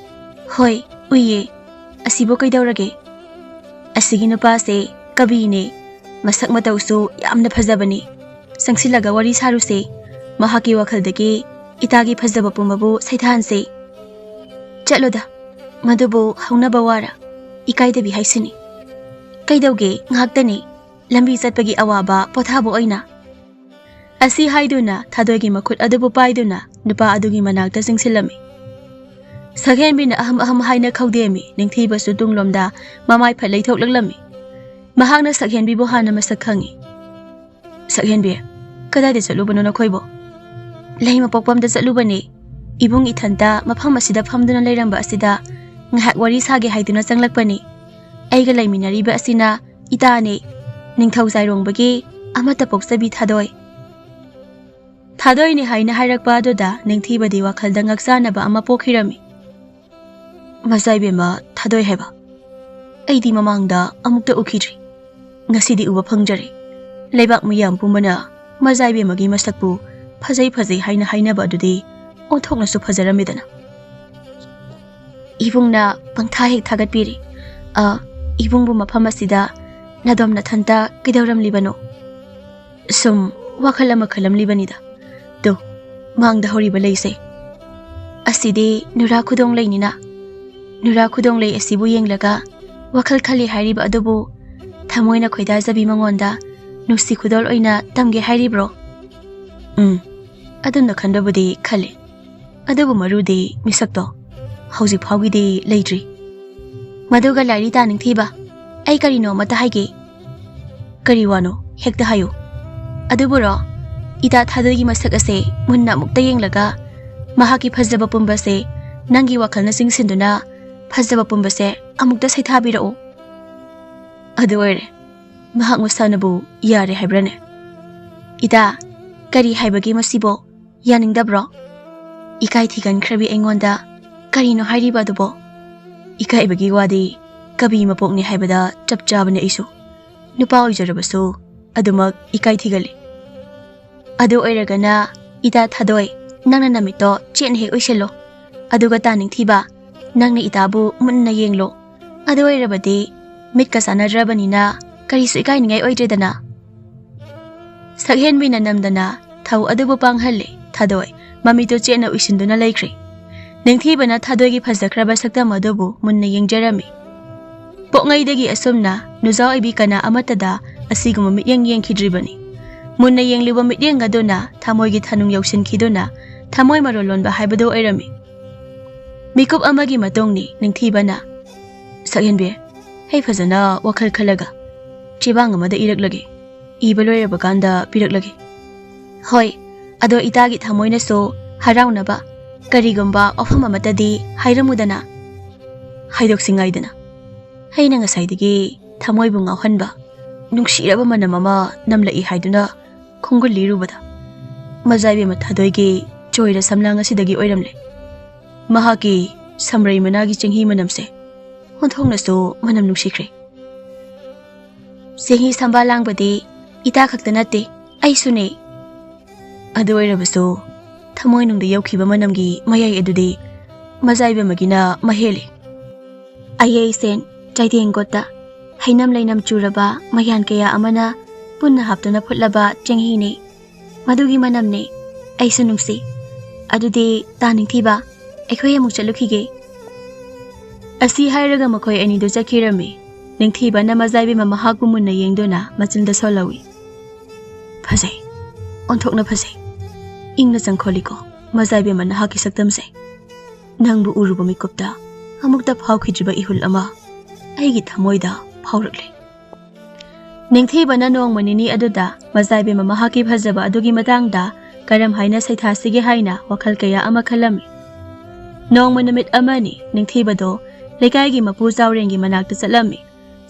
"ꯍꯣꯏ, ꯎꯏꯌꯦ꯫ ꯑꯁꯤꯕꯨ ꯀꯩꯗꯧꯔꯒꯦ?" "ꯑꯁꯤꯒꯤ ꯅꯨꯄꯥꯁꯦ ꯀꯕꯤꯅꯦ꯫ ꯃꯁꯛ ꯃꯇꯧꯁꯨ ꯌꯥꯝꯅ ꯐꯖꯕꯅꯤ꯫ ꯆꯪꯁꯤꯜꯂꯒ ꯋꯥꯔꯤ ꯁꯥꯔꯨꯁꯦ꯫ ꯃꯍꯥꯛꯀꯤ ꯋꯥꯈꯜꯗꯒꯤ ꯏꯇꯥꯒꯤ ꯐꯖꯕ ꯄꯨꯝꯕꯕꯨ ꯁꯩꯊꯥꯍꯟꯁꯦ꯫" "ꯆꯠꯂꯣꯗ, ꯃꯗꯨꯕꯨ ꯍꯧꯅꯕ ꯋꯥꯔ? ꯏꯀꯥꯏꯗꯕꯤ ꯍꯥꯏꯁꯤꯅꯤ꯫ ꯀꯩꯗꯧꯒꯦ, ꯉꯥꯏꯍꯥꯛꯇꯅꯤ꯫ ꯂꯝꯕꯤ ꯆꯠꯄꯒꯤ ꯑꯋꯥꯕ ꯄꯣꯊꯥꯕ ꯑꯣꯏꯅ꯫" ꯑꯁꯤ ꯍꯥꯏꯗꯨꯅ ꯊꯥꯗꯣꯏꯒꯤ ꯃꯈꯨꯠ ꯑꯗꯨꯕꯨ ꯄꯥꯏꯗꯨꯅ ꯅꯨꯄꯥ ꯑꯗꯨꯒꯤ ꯃꯅꯥꯛꯇ ꯆꯪꯁꯤꯜꯂꯝꯃꯤ꯫ ꯁꯛꯍꯦꯟꯕꯤꯅ ꯑꯍꯝ ꯑꯍꯝ ꯍꯥꯏꯅ ꯈꯧꯗꯦꯝꯃꯤ꯫ ꯅꯤꯡꯊꯤꯕꯁꯨ ꯇꯨꯡꯂꯣꯝꯗ ꯃꯃꯥꯏ ꯐꯠ ꯂꯩꯊꯣꯛꯂꯛꯂꯝꯃꯤ꯫ ꯃꯍꯥꯛꯅ ꯁꯛꯍꯦꯟꯕꯤꯕꯨ ꯍꯥꯟꯅ ꯃꯁꯛ ꯈꯪꯉꯤ꯫ "ꯁꯛꯍꯦꯟꯕꯤ, ꯀꯗꯥꯏꯗ ꯆꯠꯂꯨꯕꯅꯣ ꯅꯈꯣꯏꯕꯣ?" "ꯂꯩ ꯃꯄꯣꯛꯄꯝꯗ ꯆꯠꯂꯨꯕꯅꯤ꯫ ꯏꯕꯨꯡ ꯏꯊꯟꯇ ꯃꯐꯝ ꯑꯁꯤꯗ ꯐꯝꯗꯨꯅ ꯂꯩꯔꯝꯕ ꯑꯁꯤꯗ ꯉꯥꯏꯍꯥꯛ ꯋꯥꯔꯤ ꯁꯥꯒꯦ ꯍꯥꯏꯗꯨꯅ ꯆꯪꯂꯛꯄꯅꯤ꯫ ꯑꯩꯒ ꯂꯩꯃꯤꯟꯅꯔꯤꯕ ꯑꯁꯤꯅ ꯏꯇꯥꯅꯤ, ꯅꯤꯡꯊꯧ ꯆꯥꯏꯔꯣꯡꯕꯒꯤ ꯑꯃꯠꯇ ꯄꯣꯛꯆꯕꯤ ꯊꯥꯗꯣꯏ꯫" ꯊꯥꯗꯣꯏꯅꯤ ꯍꯥꯏꯅ ꯍꯥꯏꯔꯛꯄ ꯑꯗꯨꯗ ꯅꯤꯡꯊꯤꯕꯗꯤ ꯋꯥꯈꯜꯗ ꯉꯛꯆꯥꯅꯕ ꯑꯃ ꯄꯣꯛꯈꯤꯔꯝꯃꯤ꯫ "ꯃꯆꯥ ꯏꯕꯦꯝꯃ ꯊꯥꯗꯣꯏ ꯍꯥꯏꯕ? ꯑꯩꯗꯤ ꯃꯃꯥꯡꯗ ꯑꯃꯨꯛꯇ ꯎꯈꯤꯗ꯭ꯔꯤ꯫ ꯉꯁꯤꯗꯤ ꯎꯕ ꯐꯪꯖꯔꯦ꯫ ꯂꯩꯕꯥꯛ ꯃꯤꯌꯥꯝ ꯄꯨꯝꯕꯅ ꯃꯆꯥ ꯏꯕꯦꯝꯃꯒꯤ ꯃꯁꯛꯄꯨ ꯐꯖꯩ ꯐꯖꯩ ꯍꯥꯏꯅ ꯍꯥꯏꯅꯕ ꯑꯗꯨꯗꯤ ꯑꯣꯟꯊꯣꯛꯅꯁꯨ ꯐꯖꯔꯝꯃꯤꯗꯅ꯫" "ꯏꯕꯨꯡꯅ ꯄꯪꯊꯥ ꯍꯦꯛ ꯊꯥꯒꯠꯄꯤꯔꯤ꯫ ꯑ, ꯏꯕꯨꯡꯕꯨ ꯃꯐꯝ ꯑꯁꯤꯗ ꯅꯗꯣꯝ ꯅꯊꯟꯇ ꯀꯩꯗꯧꯔꯝꯂꯤꯕꯅꯣ?" "ꯁꯨꯝ ꯋꯥꯈꯜ ꯑꯃ ꯈꯜꯂꯝꯂꯤꯕꯅꯤꯗ꯫ ꯇꯨ, ꯃꯥꯡꯗ ꯍꯧꯔꯤꯕ ꯂꯩꯁꯦ꯫ ꯑꯁꯤꯗꯤ ꯅꯨꯔꯥ ꯈꯨꯗꯣꯡ ꯂꯩꯅꯤꯅ꯫ ꯅꯨꯔꯥ ꯈꯨꯗꯣꯡ ꯂꯩ ꯑꯁꯤꯕꯨ ꯌꯦꯡꯂꯒ ꯋꯥꯈꯜ ꯈꯜꯂꯤ ꯍꯥꯏꯔꯤꯕ ꯑꯗꯨꯕꯨ ꯊꯃꯣꯏꯅ ꯈꯣꯏꯗꯥꯖꯕꯤ ꯃꯉꯣꯟꯗ ꯅꯨꯡꯁꯤ ꯈꯨꯗꯣꯜ ꯑꯣꯏꯅ ꯇꯝꯒꯦ ꯍꯥꯏꯔꯤꯕ꯭ꯔꯣ?" "ꯎꯝ, ꯑꯗꯨꯝꯅ ꯈꯟꯕꯕꯨꯗꯤ ꯈꯜꯂꯤ꯫ ꯑꯗꯨꯕꯨ ꯃꯔꯨꯗꯤ ꯃꯤꯁꯛꯇꯣ ꯍꯧꯖꯤꯛ ꯐꯥꯎꯒꯤꯗꯤ ꯂꯩꯇ꯭ꯔꯤ꯫" "ꯃꯗꯨꯒ ꯂꯥꯏꯔꯤ ꯇꯥ ꯅꯤꯡꯊꯤꯕ, ꯑꯩ ꯀꯔꯤꯅꯣ ꯑꯃꯠꯇ ꯍꯥꯏꯒꯦ꯫" "ꯀꯔꯤ ꯋꯥꯅꯣ? ꯍꯦꯛꯇ ꯍꯥꯏꯌꯨ꯫" "ꯑꯗꯨꯕꯨꯔꯣ, ꯏꯇꯥ ꯊꯥꯗꯣꯏꯒꯤ ꯃꯁꯛ ꯑꯁꯦ ꯃꯨꯟꯅ ꯑꯃꯨꯛꯇ ꯌꯦꯡꯂꯒ ꯃꯍꯥꯛꯀꯤ ꯐꯖꯕ ꯄꯨꯝꯕꯁꯦ ꯅꯪꯒꯤ ꯋꯥꯈꯜꯅ ꯆꯤꯡꯁꯤꯟꯗꯨꯅ ꯐꯖꯕ ꯄꯨꯝꯕꯁꯦ ꯑꯃꯨꯛꯇ ꯁꯩꯊꯥꯕꯤꯔꯛꯎ꯫" "ꯑꯗꯨ ꯑꯣꯏꯔꯦ, ꯃꯍꯥꯛ ꯃꯁꯥꯅꯕꯨ ꯌꯥꯔꯦ ꯍꯥꯏꯕ꯭ꯔꯥꯅꯦ?" "ꯏꯇꯥ, ꯀꯔꯤ ꯍꯥꯏꯕꯒꯦ ꯃꯁꯤꯕꯣ? ꯌꯥꯅꯤꯡꯗꯕ꯭ꯔꯣ?" ꯏꯀꯥꯏ ꯊꯤꯒꯟꯈ꯭ꯔꯕꯤ ꯑꯩꯉꯣꯟꯗ "ꯀꯔꯤꯅꯣ ꯍꯥꯏꯔꯤꯕ ꯑꯗꯨꯕꯣ? ꯏꯀꯥꯏꯕꯒꯤ ꯋꯥꯗꯤ ꯀꯕꯤ ꯃꯄꯣꯛꯅꯤ ꯍꯥꯏꯕꯗ ꯆꯞ ꯆꯥꯕꯅꯤ꯫ ꯑꯩꯁꯨ ꯅꯨꯄꯥ ꯑꯣꯏꯖꯔꯕꯁꯨ ꯑꯗꯨꯃꯛ ꯏꯀꯥꯏ ꯊꯤꯒꯜꯂꯤ꯫ ꯑꯗꯨ ꯑꯣꯏꯔꯒꯅ ꯏꯇꯥ ꯊꯥꯗꯣꯏ, ꯅꯪꯅ ꯅꯃꯤꯠꯇꯣ ꯆꯦꯠꯅ ꯍꯦꯛ ꯎꯏꯁꯤꯜꯂꯣ꯫ ꯑꯗꯨꯒ ꯇꯥ ꯅꯤꯡꯊꯤꯕ, ꯅꯪꯅ ꯏꯇꯥꯕꯨ ꯃꯨꯟꯅ ꯌꯦꯡꯂꯣ꯫ ꯑꯗꯨ ꯑꯣꯏꯔꯕꯗꯤ ꯃꯤꯠꯀ ꯆꯥꯟꯅꯗ꯭ꯔꯕꯅꯤꯅ ꯀꯔꯤꯁꯨ ꯏꯀꯥꯏꯅꯤꯡꯉꯥꯏ ꯑꯣꯏꯗ꯭ꯔꯦꯗꯅ꯫" ꯁꯛꯍꯦꯟꯕꯤꯅ ꯅꯝꯗꯅ ꯊꯧ ꯑꯗꯨꯕꯨ ꯄꯥꯡꯍꯜꯂꯦ꯫ ꯊꯥꯗꯣꯏ ꯃꯃꯤꯠꯇꯨ ꯆꯦꯠꯅ ꯎꯏꯁꯤꯟꯗꯨꯅ ꯂꯩꯈ꯭ꯔꯦ꯫ ꯅꯤꯡꯊꯤꯕꯅ ꯊꯥꯗꯣꯏꯒꯤ ꯐꯖꯈ꯭ꯔꯕ ꯁꯛꯇꯝ ꯑꯗꯨꯕꯨ ꯃꯨꯟꯅ ꯌꯦꯡꯖꯔꯝꯃꯤ꯫ ꯄꯣꯛꯉꯩꯗꯒꯤ ꯑꯁꯨꯝꯅ ꯅꯨꯖꯥꯎ ꯑꯣꯏꯕꯤ ꯀꯅꯥ ꯑꯃꯠꯇꯗ ꯑꯁꯤꯒꯨꯝꯕ ꯃꯤꯠꯌꯦꯡ ꯌꯦꯡꯈꯤꯗ꯭ꯔꯤꯕꯅꯤ꯫ ꯃꯨꯟꯅ ꯌꯦꯡꯂꯤꯕ ꯃꯤꯠꯌꯦꯡ ꯑꯗꯨꯅ ꯊꯃꯣꯏꯒꯤ ꯊꯅꯨꯡ ꯌꯧꯁꯤꯟꯈꯤꯗꯨꯅ ꯊꯃꯣꯏ ꯃꯔꯣꯜ ꯂꯣꯟꯕ ꯍꯥꯏꯕꯗꯨ ꯑꯣꯏꯔꯝꯃꯤ꯫ ꯃꯤꯀꯨꯞ ꯑꯃꯒꯤ ꯃꯇꯨꯡꯅꯤ ꯅꯤꯡꯊꯤꯕꯅ, "ꯁꯛꯍꯦꯟꯕꯤ, ꯑꯩ ꯐꯖꯅ ꯋꯥꯈꯜ ꯈꯜꯂꯒ ꯆꯦꯕꯥꯡ ꯑꯃꯗ ꯏꯔꯛꯂꯒꯦ꯫ ꯏꯕ ꯂꯣꯏꯔꯕ ꯀꯥꯟꯗ ꯄꯤꯔꯛꯂꯒꯦ꯫" "ꯍꯣꯏ, ꯑꯗꯣ ꯏꯇꯥꯒꯤ ꯊꯃꯣꯏꯅꯁꯨ ꯍꯔꯥꯎꯅꯕ ꯀꯔꯤꯒꯨꯝꯕ ꯋꯥꯐꯝ ꯑꯃꯠꯇꯗꯤ ꯍꯥꯏꯔꯝꯃꯨꯗꯅ꯫" "ꯍꯥꯏꯗꯣꯛꯁꯤ ꯉꯥꯏꯗꯅ꯫ ꯑꯩꯅ ꯉꯁꯥꯏꯗꯒꯤ ꯊꯃꯣꯏꯕꯨ ꯉꯥꯎꯍꯟꯕ ꯅꯨꯡꯁꯤꯔꯕ ꯃꯅꯝ ꯑꯃ ꯅꯝꯂꯛꯏ ꯍꯥꯏꯗꯨꯅ ꯈꯣꯡꯒꯨꯜꯂꯤꯔꯨꯕꯗ ꯃꯖꯥꯏꯕꯦꯝꯃ ꯊꯥꯗꯣꯏꯒꯤ ꯆꯣꯏꯔ ꯁꯝꯂꯥꯡ ꯑꯁꯤꯗꯒꯤ ꯑꯣꯏꯔꯝꯂꯦ꯫ ꯃꯍꯥꯛꯀꯤ ꯁꯝꯔꯩ ꯃꯅꯥꯒꯤ ꯆꯦꯡꯍꯤ ꯃꯅꯝꯁꯦ ꯑꯣꯟꯊꯣꯛꯅꯁꯨ ꯃꯅꯝ ꯅꯨꯡꯁꯤꯈ꯭ꯔꯦ꯫" "ꯆꯦꯡꯍꯤ ꯁꯝꯕꯥ ꯂꯥꯡꯕꯗꯤ ꯏꯇꯥ ꯈꯛꯇ ꯅꯠꯇꯦ, ꯑꯩꯁꯨꯅꯦ꯫" ꯑꯗꯨ ꯑꯣꯏꯔꯕꯁꯨ ꯊꯃꯣꯏꯅꯨꯡꯗ ꯌꯧꯈꯤꯕ ꯃꯅꯝꯒꯤ ꯃꯌꯥꯏ ꯑꯗꯨꯗꯤ ꯃꯖꯥꯏꯕꯦꯝꯃꯒꯤꯅ ꯃꯍꯦꯜꯂꯤ꯫ ꯑꯌꯩꯁꯦꯟ ꯆꯥꯏꯗꯦꯡꯒꯣꯠꯇ ꯍꯩꯅꯝ ꯂꯩꯅꯝ ꯆꯨꯔꯕ ꯃꯌꯥꯟ ꯀꯌꯥ ꯑꯃꯅ ꯄꯨꯟꯅ ꯍꯥꯞꯇꯨꯅ ꯐꯨꯠꯂꯕ ꯆꯦꯡꯍꯤꯅꯤ꯫ ꯃꯗꯨꯒꯤ ꯃꯅꯝꯅꯤ꯫ ꯑꯩꯁꯨ ꯅꯨꯡꯁꯤ꯫ ꯑꯗꯨꯗꯤ ꯇꯥ ꯅꯤꯡꯊꯤꯕ, ꯑꯩꯈꯣꯏ ꯑꯃꯨꯛ ꯆꯠꯂꯨꯈꯤꯒꯦ꯫ ꯑꯁꯤ ꯍꯥꯏꯔꯒ ꯃꯈꯣꯏ ꯑꯅꯤꯗꯨ ꯆꯠꯈꯤꯔꯝꯃꯤ꯫ ꯅꯤꯡꯊꯤꯕꯅ ꯃꯖꯥꯏꯕꯦꯝꯃ ꯃꯍꯥꯛꯄꯨ ꯃꯨꯟꯅ ꯌꯦꯡꯗꯨꯅ ꯃꯆꯤꯟꯗ ꯁꯣꯜꯍꯧꯏ꯫ "ꯐꯖꯩ, ꯑꯣꯟꯊꯣꯛꯅ ꯐꯖꯩ꯫ ꯏꯪꯅ ꯆꯪꯈꯣꯜꯂꯤꯀꯣ ꯃꯖꯥꯏꯕꯦꯝꯃ ꯅꯍꯥꯛꯀꯤ ꯁꯛꯇꯝꯁꯦ꯫ ꯅꯪꯕꯨ ꯎꯔꯨꯕ ꯃꯤꯀꯨꯞꯇ ꯑꯃꯨꯛꯇ ꯐꯥꯎꯈꯤꯗ꯭ꯔꯤꯕ ꯏꯍꯨꯜ ꯑꯃ ꯑꯩꯒꯤ ꯊꯃꯣꯏꯗ ꯐꯥꯎꯔꯛꯂꯦ꯫" ꯅꯤꯡꯊꯤꯕꯅ ꯅꯣꯡꯃ ꯅꯤꯅꯤ ꯑꯗꯨꯗ ꯃꯖꯥꯏꯕꯦꯝꯃ ꯃꯍꯥꯛꯀꯤ ꯐꯖꯕ ꯑꯗꯨꯒꯤ ꯃꯇꯥꯡꯗ ꯀꯔꯝ ꯍꯥꯏꯅ ꯁꯩꯊꯥꯁꯤꯒꯦ ꯍꯥꯏꯅ ꯋꯥꯈꯜ ꯀꯌꯥ ꯑꯃ ꯈꯜꯂꯝꯃꯤ꯫ ꯅꯣꯡꯃ ꯅꯨꯃꯤꯠ ꯑꯃꯅꯤ ꯅꯤꯡꯊꯤꯕꯗꯣ ꯂꯩꯀꯥꯏꯒꯤ ꯃꯄꯨ ꯆꯥꯎꯔꯦꯟꯒꯤ ꯃꯅꯥꯛꯇ ꯆꯠꯂꯝꯃꯤ꯫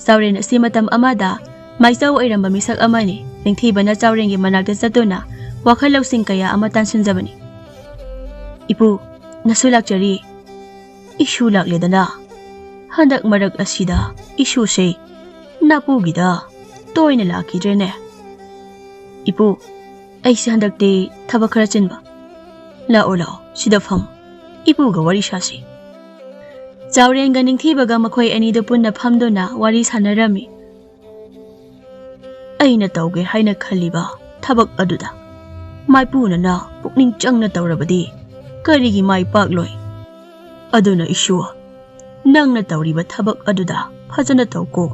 ꯆꯥꯎꯔꯦꯟ ꯑꯁꯤ ꯃꯇꯝ ꯑꯃꯗ ꯃꯥꯏꯆꯧ ꯑꯣꯏꯔꯝꯕ ꯃꯤꯁꯛ ꯑꯃꯅꯤ꯫ ꯅꯤꯡꯊꯤꯕꯅ ꯆꯥꯎꯔꯦꯟꯒꯤ ꯃꯅꯥꯛꯇ ꯆꯠꯇꯨꯅ ꯋꯥꯈꯜ ꯂꯧꯁꯤꯡ ꯀꯌꯥ ꯑꯃ ꯇꯥꯟꯁꯤꯟꯖꯕꯅꯤ꯫ "ꯏꯄꯨ, ꯅꯁꯨ ꯂꯥꯛꯆꯔꯤ꯫" ꯏꯁꯨ ꯂꯥꯛꯂꯦꯗꯅ꯫ ꯍꯟꯗꯛ ꯃꯔꯛ ꯑꯁꯤꯗ ꯏꯁꯨꯁꯦ ꯅꯥꯄꯨꯒꯤꯗ ꯇꯣꯏꯅ ꯂꯥꯛꯈꯤꯗ꯭ꯔꯦꯅꯦ꯫ ꯏꯄꯨ, ꯑꯩꯁꯦ ꯍꯟꯗꯛꯇꯤ ꯊꯕꯛ ꯈꯔ ꯆꯤꯟꯕ꯫ ꯂꯥꯛꯑꯣ, ꯂꯥꯛꯑꯣ, ꯁꯤꯗ ꯐꯝ꯫ ꯏꯄꯨꯒ ꯋꯥꯔꯤ ꯁꯥꯁꯤ꯫ ꯆꯥꯎꯔꯦꯟꯒ ꯅꯤꯡꯊꯤꯕꯒ ꯃꯈꯣꯏ ꯑꯅꯤꯗꯨ ꯄꯨꯟꯅ ꯐꯝꯗꯨꯅ ꯋꯥꯔꯤ ꯁꯥꯟꯅꯔꯝꯃꯤ꯫ ꯑꯩꯅ ꯇꯧꯒꯦ ꯍꯥꯏꯅ ꯈꯜꯂꯤꯕ ꯊꯕꯛ ꯑꯗꯨꯗ ꯃꯥꯏꯄꯨꯅꯅ ꯄꯨꯛꯅꯤꯡ ꯆꯪꯅ ꯇꯧꯔꯕꯗꯤ ꯀꯔꯤꯒꯤ ꯃꯥꯏ ꯄꯥꯛꯂꯣꯏ? ꯑꯗꯨꯅ ꯏꯁꯨ, ꯅꯪꯅ ꯇꯧꯔꯤꯕ ꯊꯕꯛ ꯑꯗꯨꯗ ꯐꯖꯅ ꯇꯧꯀꯣ꯫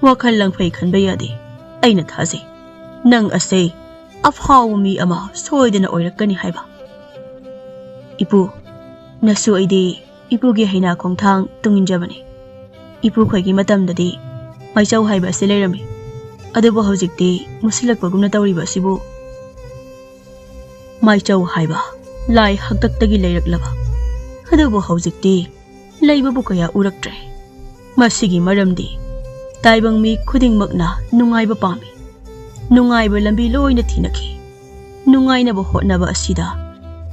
ꯋꯥꯈꯜ ꯂꯪꯐꯩ ꯈꯟꯕ ꯌꯥꯗꯦ꯫ ꯑꯩꯅ ꯊꯥꯖꯩ, ꯅꯪ ꯑꯁꯦ ꯑꯐꯥꯎꯕ ꯃꯤ ꯑꯃ ꯁꯣꯏꯗꯅ ꯑꯣꯏꯔꯛꯀꯅꯤ ꯍꯥꯏꯕ꯫ ꯏꯄꯨ, ꯅꯁꯨ ꯑꯩꯗꯤ ꯏꯄꯨꯒꯤ ꯍꯩꯅꯥ ꯈꯣꯡꯊꯥꯡ ꯇꯨꯡ ꯏꯟꯖꯕꯅꯤ꯫ ꯏꯄꯨꯈꯣꯏꯒꯤ ꯃꯇꯝꯗꯗꯤ ꯃꯥꯏꯆꯧ ꯍꯥꯏꯕ ꯑꯁꯤ ꯂꯩꯔꯝꯃꯤ, ꯑꯗꯨꯕꯨ ꯍꯧꯖꯤꯛꯇꯤ ꯃꯨꯁꯤꯜꯂꯛꯄꯒꯨꯝꯅ ꯇꯧꯔꯤꯕ ꯑꯁꯤꯕꯨ꯫ ꯃꯥꯏꯆꯧ ꯍꯥꯏꯕ ꯂꯥꯏ ꯍꯥꯛꯇꯛꯇꯒꯤ ꯂꯩꯔꯛꯂꯕ, ꯑꯗꯨꯕꯨ ꯍꯧꯖꯤꯛꯇꯤ ꯂꯩꯕꯕꯨ ꯀꯌꯥ ꯎꯔꯛꯇ꯭ꯔꯦ꯫ ꯃꯁꯤꯒꯤ ꯃꯔꯝꯗꯤ ꯇꯥꯏꯕꯪ ꯃꯤ ꯈꯨꯗꯤꯡꯃꯛꯅ ꯅꯨꯡꯉꯥꯏꯕ ꯄꯥꯝꯃꯤ꯫ ꯅꯨꯡꯉꯥꯏꯕ ꯂꯝꯕꯤ ꯂꯣꯏꯅ ꯊꯤꯅꯈꯤ꯫ ꯅꯨꯡꯉꯥꯏꯅꯕ ꯍꯣꯠꯅꯕ ꯑꯁꯤꯗ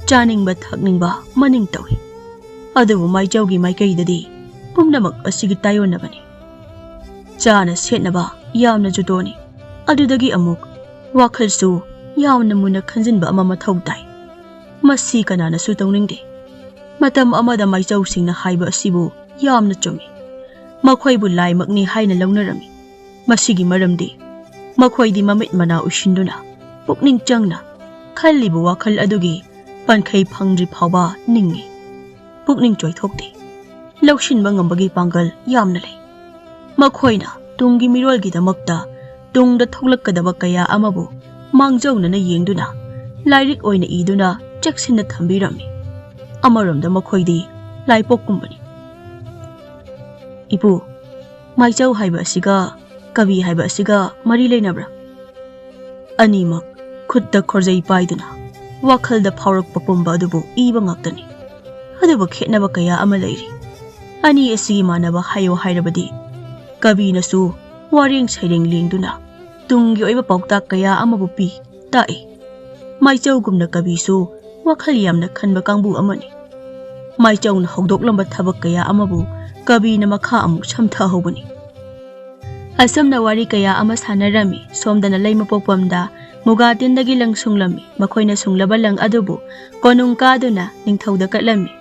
ꯆꯥꯅꯤꯡꯕ ꯊꯛꯅꯤꯡꯕ ꯃꯅꯤꯡ ꯇꯧꯏ꯫ ꯑꯗꯨꯕꯨ ꯃꯥꯏꯆꯧꯒꯤ ꯃꯥꯏꯀꯩꯗꯗꯤ ꯄꯨꯝꯅꯃꯛ ꯑꯁꯤꯒꯤ ꯇꯥꯏꯑꯣꯟꯅꯕꯅꯤ꯫ ꯆꯥꯅ ꯁꯦꯠꯅꯕ ꯌꯥꯝꯅ ꯖꯨꯇꯣꯅꯤ꯫ ꯑꯗꯨꯗꯒꯤ ꯑꯃꯨꯛ ꯋꯥꯈꯜꯁꯨ ꯌꯥꯝꯅ ꯃꯨꯟꯅ ꯈꯟꯖꯤꯟꯕ ꯑꯃ ꯃꯊꯧ ꯇꯥꯏ꯫ ꯃꯁꯤ ꯀꯅꯥꯅꯁꯨ ꯇꯧꯅꯤꯡꯗꯦ꯫ ꯃꯇꯝ ꯑꯃꯗ ꯃꯥꯏꯆꯧꯁꯤꯡꯅ ꯍꯥꯏꯕ ꯑꯁꯤꯕꯨ ꯌꯥꯝꯅ ꯆꯨꯝꯃꯤ꯫ ꯃꯈꯣꯏꯕꯨ ꯂꯥꯏꯃꯛꯅꯤ ꯍꯥꯏꯅ ꯂꯧꯅꯔꯝꯃꯤ꯫ ꯃꯁꯤꯒꯤ ꯃꯔꯝꯗꯤ ꯃꯈꯣꯏꯗꯤ ꯃꯃꯤꯠ ꯃꯅꯥ ꯎꯏꯁꯤꯟꯗꯨꯅ ꯄꯨꯛꯅꯤꯡ ꯆꯪꯅ ꯈꯜꯂꯤꯕ ꯋꯥꯈꯜ ꯑꯗꯨꯒꯤ ꯄꯟꯈꯩ ꯐꯪꯗ꯭ꯔꯤ ꯐꯥꯎꯕ ꯅꯤꯡꯏ꯫ ꯄꯨꯛꯅꯤꯡ ꯆꯣꯏꯊꯣꯛꯇꯦ꯫ ꯂꯧꯁꯤꯟꯕ ꯉꯝꯕꯒꯤ ꯄꯥꯡꯒꯜ ꯌꯥꯝꯅ ꯂꯩ꯫ ꯃꯈꯣꯏꯅ ꯇꯨꯡꯒꯤ ꯃꯤꯔꯣꯜꯒꯤꯗꯃꯛꯇ ꯇꯨꯡꯗ ꯊꯣꯛꯂꯛꯀꯗꯕ ꯀꯌꯥ ꯑꯃꯕꯨ ꯃꯥꯡꯖꯧꯅꯅ ꯌꯦꯡꯗꯨꯅ ꯂꯥꯏꯔꯤꯛ ꯑꯣꯏꯅ ꯏꯗꯨꯅ ꯆꯦꯛꯁꯤꯟꯅ ꯊꯝꯕꯤꯔꯝꯃꯤ꯫ ꯑꯃꯔꯣꯝꯗ ꯃꯈꯣꯏꯗꯤ ꯂꯥꯏꯄꯣꯛꯀꯨꯝꯕꯅꯤ꯫ ꯏꯄꯨ, ꯃꯥꯏꯆꯧ ꯍꯥꯏꯕ ꯑꯁꯤꯒ ꯀꯕꯤ ꯍꯥꯏꯕ ꯑꯁꯤꯒ ꯃꯔꯤ ꯂꯩꯅꯕ꯭ꯔꯥ? ꯑꯅꯤꯃꯛ ꯈꯨꯠꯇ ꯈꯣꯔꯖꯩ ꯄꯥꯏꯗꯨꯅ ꯋꯥꯈꯜꯗ ꯐꯥꯎꯔꯛꯄ ꯄꯨꯝꯕ ꯑꯗꯨꯕꯨ ꯏꯕ ꯉꯥꯛꯇꯅꯤ꯫ ꯑꯗꯨꯕꯨ ꯈꯦꯠꯅꯕ ꯀꯌꯥ ꯑꯃ ꯂꯩꯔꯤ꯫ ꯑꯅꯤ ꯑꯁꯤꯒꯤ ꯃꯥꯟꯅꯕ ꯍꯥꯏꯌꯣ ꯍꯥꯏꯔꯕꯗꯤ ꯀꯕꯤꯅꯁꯨ ꯋꯥꯔꯦꯡ ꯁꯩꯔꯦꯡ ꯂꯦꯡꯗꯨꯅ ꯇꯨꯡꯒꯤ ꯑꯣꯏꯕ ꯄꯥꯎꯇꯥꯛ ꯀꯌꯥ ꯑꯃꯕꯨ ꯄꯤ, ꯇꯥꯛꯏ꯫ ꯃꯥꯏꯆꯧꯒꯨꯝꯅ ꯀꯕꯤꯁꯨ ꯋꯥꯈꯜ ꯌꯥꯝꯅ ꯈꯟꯕ ꯀꯥꯡꯕꯨ ꯑꯃꯅꯤ꯫ ꯃꯥꯏꯆꯧꯅ ꯍꯧꯗꯣꯛꯂꯝꯕ ꯊꯕꯛ ꯀꯌꯥ ꯑꯃꯕꯨ ꯀꯕꯤꯅ ꯃꯈꯥ ꯑꯃꯨꯛ ꯁꯝꯊꯍꯧꯕꯅꯤ꯫ ꯑꯁꯨꯝꯅ ꯋꯥꯔꯤ ꯀꯌꯥ ꯑꯃ ꯁꯥꯟꯅꯔꯝꯃꯤ꯫ ꯁꯣꯝꯗꯅ ꯂꯩꯃ ꯄꯣꯛꯄꯝꯗ ꯃꯨꯒꯥ ꯇꯤꯟꯗꯒꯤ ꯂꯪ ꯁꯨꯡꯂꯝꯃꯤ꯫ ꯃꯈꯣꯏꯅ ꯁꯨꯡꯂꯕ ꯂꯪ ꯑꯗꯨꯕꯨ ꯀꯣꯅꯨꯡ ꯀꯥꯗꯨꯅ ꯅꯤꯡꯊꯧꯗ ꯀꯠꯂꯝꯃꯤ꯫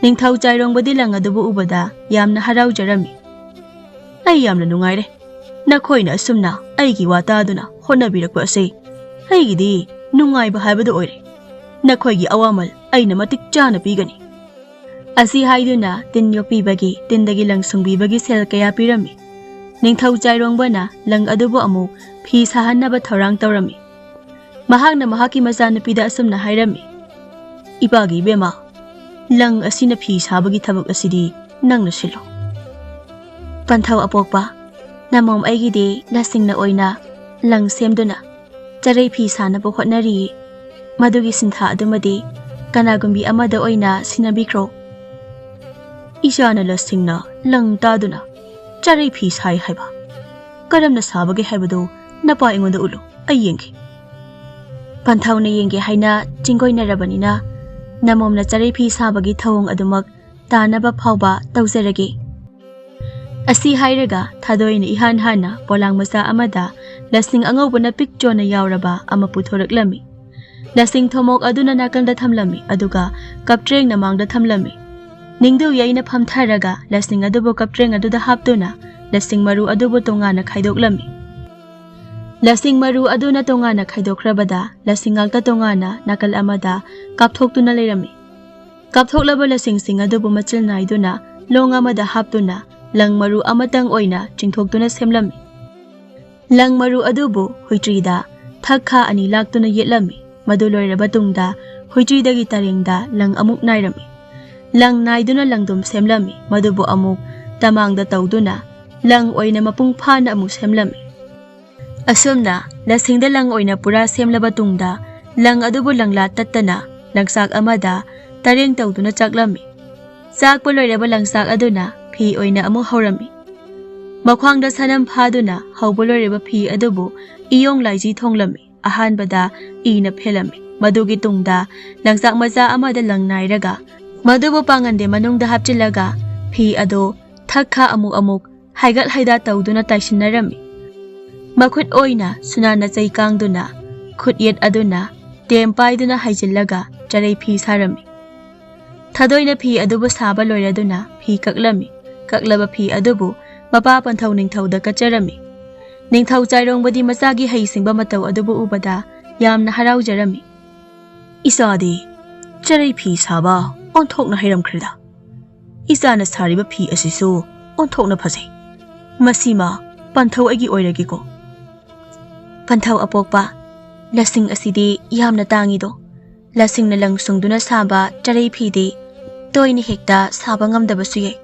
ꯅꯤꯡꯊꯧ ꯆꯥꯏꯔꯣꯡꯕꯗꯤ ꯂꯪ ꯑꯗꯨꯕꯨ ꯎꯕꯗ ꯌꯥꯝꯅ ꯍꯔꯥꯎꯖꯔꯝꯃꯤ꯫ "ꯑꯩ ꯌꯥꯝꯅ ꯅꯨꯡꯉꯥꯏꯔꯦ, ꯅꯈꯣꯏꯅ ꯑꯁꯨꯝꯅ ꯑꯩꯒꯤ ꯋꯥ ꯇꯥꯗꯨꯅ ꯍꯣꯠꯅꯕꯤꯔꯛꯄ ꯑꯁꯤ꯫ ꯑꯩꯒꯤꯗꯤ ꯅꯨꯡꯉꯥꯏꯕ ꯍꯥꯏꯕꯗꯨ ꯑꯣꯏꯔꯦ꯫ ꯅꯈꯣꯏꯒꯤ ꯑꯋꯥꯃꯜ ꯑꯩꯅ ꯃꯇꯤꯛ ꯆꯥꯅ ꯄꯤꯒꯅꯤ꯫" ꯑꯁꯤ ꯍꯥꯏꯗꯨꯅ ꯇꯤꯟ ꯌꯣꯛꯄꯤꯕꯒꯤ, ꯇꯤꯟꯗꯒꯤ ꯂꯪ ꯁꯨꯡꯕꯤꯕꯒꯤ ꯁꯦꯜ ꯀꯌꯥ ꯄꯤꯔꯝꯃꯤ꯫ ꯅꯤꯡꯊꯧ ꯆꯥꯏꯔꯣꯡꯕꯅ ꯂꯪ ꯑꯗꯨꯕꯨ ꯑꯃꯨꯛ ꯐꯤ ꯁꯥꯍꯟꯅꯕ ꯊꯧꯔꯥꯡ ꯇꯧꯔꯝꯃꯤ꯫ ꯃꯍꯥꯛꯅ ꯃꯍꯥꯛꯀꯤ ꯃꯆꯥꯅꯨꯄꯤꯗ ꯑꯁꯨꯝꯅ ꯍꯥꯏꯔꯝꯃꯤ, "ꯏꯄꯥꯒꯤ ꯏꯕꯦꯝꯃ, ꯂꯪ ꯑꯁꯤꯅ ꯐꯤ ꯁꯥꯕꯒꯤ ꯊꯕꯛ ꯑꯁꯤꯗꯤ ꯅꯪꯅ ꯁꯤꯜꯂꯣ꯫" ꯄꯟꯊꯧ ꯑꯄꯣꯛꯄ, ꯅꯃꯣꯝ ꯑꯩꯒꯤꯗꯤ ꯂꯁꯤꯡꯅ ꯑꯣꯏꯅ ꯂꯪ ꯁꯦꯝꯗꯨꯅ ꯆꯔꯩ ꯐꯤ ꯁꯥꯅꯕ ꯍꯣꯠꯅꯔꯤ꯫ ꯃꯗꯨꯒꯤ ꯁꯤꯟꯊꯥ ꯑꯗꯨꯃꯗꯤ ꯀꯅꯥꯒꯨꯝꯕꯤ ꯑꯃꯗ ꯑꯣꯏꯅ ꯁꯤꯟꯅꯕꯤꯈ꯭ꯔꯣ꯫ "ꯏꯆꯥꯅ ꯂꯁꯤꯡꯅ ꯂꯪ ꯇꯥꯗꯨꯅ ꯆꯔꯩ ꯐꯤ ꯁꯥꯏ ꯍꯥꯏꯕ? ꯀꯔꯝꯅ ꯁꯥꯕꯒꯦ ꯍꯥꯏꯕꯗꯨ ꯅꯄꯥ ꯑꯩꯉꯣꯟꯗ ꯎꯠꯂꯨ, ꯑꯩ ꯌꯦꯡꯒꯦ꯫" ꯄꯟꯊꯧꯅ ꯌꯦꯡꯒꯦ ꯍꯥꯏꯅ ꯆꯤꯡꯒꯣꯏꯅꯔꯕꯅꯤꯅ, ꯅꯃꯣꯝꯅ ꯆꯔꯩ ꯐꯤ ꯁꯥꯕꯒꯤ ꯊꯧꯑꯣꯡ ꯑꯗꯨꯃꯛ ꯇꯥꯅꯕ ꯐꯥꯎꯕ ꯇꯧꯖꯔꯒꯦ꯫ ꯑꯁꯤ ꯍꯥꯏꯔꯒ ꯊꯥꯗꯣꯏꯅ ꯏꯍꯥꯟ ꯍꯥꯟꯅ ꯄꯣꯂꯥꯡ ꯃꯆꯥ ꯑꯃꯗ ꯂꯁꯤꯡ ꯑꯉꯧꯕꯅ ꯄꯤꯛ ꯆꯣꯟꯅ ꯌꯥꯎꯔꯕ ꯑꯃ ꯄꯨꯊꯣꯔꯛꯂꯝꯃꯤ꯫ ꯂꯁꯤꯡ ꯊꯣꯃꯣꯛ ꯑꯗꯨꯅ ꯅꯥꯀꯟꯗ ꯊꯝꯂꯝꯃꯤ, ꯑꯗꯨꯒ ꯀꯞꯇ꯭ꯔꯦꯡꯅ ꯃꯥꯡꯗ ꯊꯝꯂꯝꯃꯤ꯫ ꯅꯤꯡꯗꯨ ꯌꯩꯅ ꯐꯝꯊꯔꯒ ꯂꯁꯤꯡ ꯑꯗꯨꯕꯨ ꯀꯞꯇ꯭ꯔꯦꯡ ꯑꯗꯨꯗ ꯍꯥꯞꯇꯨꯅ ꯂꯁꯤꯡ ꯃꯔꯨ ꯑꯗꯨꯕꯨ ꯇꯣꯉꯥꯟꯅ ꯈꯥꯏꯗꯣꯛꯂꯝꯃꯤ꯫ ꯂꯁꯤꯡ ꯃꯔꯨ ꯑꯗꯨꯅ ꯇꯣꯉꯥꯟꯅ ꯈꯥꯏꯗꯣꯛꯈ꯭ꯔꯕꯗ ꯂꯁꯤꯡ ꯉꯥꯛꯇ ꯇꯣꯉꯥꯟꯅ ꯅꯥꯀꯜ ꯑꯃꯗ ꯀꯥꯞꯊꯣꯛꯇꯨꯅ ꯂꯩꯔꯝꯃꯤ꯫ ꯀꯥꯞꯊꯣꯛꯂꯕ ꯂꯁꯤꯡꯁꯤꯡ ꯑꯗꯨꯕꯨ ꯃꯆꯤꯜ ꯅꯥꯏꯗꯨꯅ ꯂꯣꯡ ꯑꯃꯗ ꯍꯥꯞꯇꯨꯅ ꯂꯪ ꯃꯔꯨ ꯑꯃꯇꯪ ꯑꯣꯏꯅ ꯆꯤꯡꯊꯣꯛꯇꯨꯅ ꯁꯦꯝꯂꯝꯃꯤ꯫ ꯂꯪ ꯃꯔꯨ ꯑꯗꯨꯕꯨ ꯍꯨꯏꯇ꯭ꯔꯤꯗ ꯊꯛ ꯈꯥ ꯑꯅꯤ ꯂꯥꯛꯇꯨꯅ ꯌꯦꯠꯂꯝꯃꯤ꯫ ꯃꯗꯨ ꯂꯣꯏꯔꯕ ꯇꯨꯡꯗ ꯍꯨꯏꯇ꯭ꯔꯤꯗꯒꯤ ꯇꯔꯦꯡꯗ ꯂꯪ ꯑꯃꯨꯛ ꯅꯥꯏꯔꯝꯃꯤ꯫ ꯂꯪ ꯅꯥꯏꯗꯨꯅ ꯂꯪꯗꯨꯝ ꯁꯦꯝꯂꯝꯃꯤ꯫ ꯃꯗꯨꯕꯨ ꯑꯃꯨꯛ ꯇꯃꯥꯡꯗ ꯇꯧꯗꯨꯅ ꯂꯪ ꯑꯣꯏꯅ ꯃꯄꯨꯡ ꯐꯥꯅ ꯑꯃꯨꯛ ꯁꯦꯝꯂꯝꯃꯤ꯫ ꯑꯁꯨꯝꯅ ꯂꯁꯤꯡꯗ ꯂꯪ ꯑꯣꯏꯅ ꯄꯨꯔꯥ ꯁꯦꯝꯂꯕ ꯇꯨꯡꯗ ꯂꯪ ꯑꯗꯨꯕꯨ ꯂꯪꯂꯥ ꯇꯠꯇꯅ ꯂꯪꯆꯥꯛ ꯑꯃꯗ ꯇꯔꯦꯡ ꯇꯧꯗꯨꯅ ꯆꯥꯛꯂꯝꯃꯤ꯫ ꯆꯥꯛꯄ ꯂꯣꯏꯔꯕ ꯂꯪꯆꯥꯛ ꯑꯗꯨꯅ ꯐꯤ ꯑꯣꯏꯅ ꯑꯃꯨꯛ ꯍꯧꯔꯝꯃꯤ꯫ ꯃꯈ꯭ꯋꯥꯡꯗ ꯁꯅꯝ ꯐꯥꯗꯨꯅ ꯍꯧꯕ ꯂꯣꯏꯔꯕ ꯐꯤ ꯑꯗꯨꯕꯨ ꯏꯌꯣꯡ ꯂꯥꯏꯖꯤ ꯊꯣꯡꯂꯝꯃꯤ꯫ ꯑꯍꯥꯟꯕꯗ ꯏꯅ ꯐꯦꯜꯂꯝꯃꯤ꯫ ꯃꯗꯨꯒꯤ ꯇꯨꯡꯗ ꯂꯪꯆꯥꯛ ꯃꯆꯥ ꯑꯃꯗ ꯂꯪ ꯅꯥꯏꯔꯒ ꯃꯗꯨꯕꯨ ꯄꯥꯡꯒꯟꯗꯦ ꯃꯅꯨꯡꯗ ꯍꯥꯞꯆꯤꯜꯂꯒ ꯐꯤ ꯑꯗꯨ ꯊꯛꯈꯥ ꯑꯃꯨꯛ ꯑꯃꯨꯛ ꯍꯥꯏꯒꯠ ꯍꯥꯏꯗꯥ ꯇꯧꯗꯨꯅ ꯇꯥꯏꯁꯤꯟꯅꯔꯝꯃꯤ꯫ ꯃꯈꯨꯠ ꯑꯣꯏꯅ ꯁꯨꯅꯥꯅ ꯆꯩ ꯀꯥꯡꯗꯨꯅ ꯈꯨꯠ ꯌꯦꯠ ꯑꯗꯨꯅ ꯇꯦꯝ ꯄꯥꯏꯗꯨꯅ ꯍꯥꯏꯖꯤꯜꯂꯒ ꯆꯔꯩ ꯐꯤ ꯁꯥꯔꯝꯃꯤ꯫ ꯊꯥꯗꯣꯏꯅ ꯐꯤ ꯑꯗꯨꯕꯨ ꯁꯥꯕ ꯂꯣꯏꯔꯗꯨꯅ ꯐꯤ ꯀꯛꯂꯝꯃꯤ꯫ ꯀꯛꯂꯕ ꯐꯤ ꯑꯗꯨꯕꯨ ꯃꯄꯥ ꯄꯟꯊꯧ ꯅꯤꯡꯊꯧꯗ ꯀꯠꯆꯔꯝꯃꯤ꯫ ꯅꯤꯡꯊꯧ ꯆꯥꯏꯔꯣꯡꯕꯗꯤ ꯃꯆꯥꯒꯤ ꯍꯩꯁꯤꯡꯕ ꯃꯇꯧ ꯑꯗꯨꯕꯨ ꯎꯕꯗ ꯌꯥꯝꯅ ꯍꯔꯥꯎꯖꯔꯝꯃꯤ꯫ "ꯏꯆꯥꯗꯤ ꯆꯔꯩ ꯐꯤ ꯁꯥꯕ ꯑꯣꯟꯊꯣꯛꯅ ꯍꯩꯔꯝꯈ꯭ꯔꯦꯗ꯫ ꯏꯆꯥꯅ ꯁꯥꯔꯤꯕ ꯐꯤ ꯑꯁꯤꯁꯨ ꯑꯣꯟꯊꯣꯛꯅ ꯐꯖꯩ꯫ ꯃꯁꯤꯃ ꯄꯟꯊꯧ ꯑꯩꯒꯤ ꯑꯣꯏꯔꯒꯦꯀꯣ꯫" "ꯄꯟꯊꯧ ꯑꯄꯣꯛꯄ, ꯂꯁꯤꯡ ꯑꯁꯤꯗꯤ ꯌꯥꯝꯅ ꯇꯥꯡꯉꯤꯗꯣ꯫ ꯂꯁꯤꯡꯅ ꯂꯪ ꯁꯨꯡꯗꯨꯅ ꯁꯥꯕ ꯆꯔꯩ ꯐꯤꯗꯤ ꯇꯣꯏꯅ ꯍꯦꯛꯇ ꯁꯥꯕ ꯉꯝꯗꯕꯁꯨ ꯌꯥꯏ꯫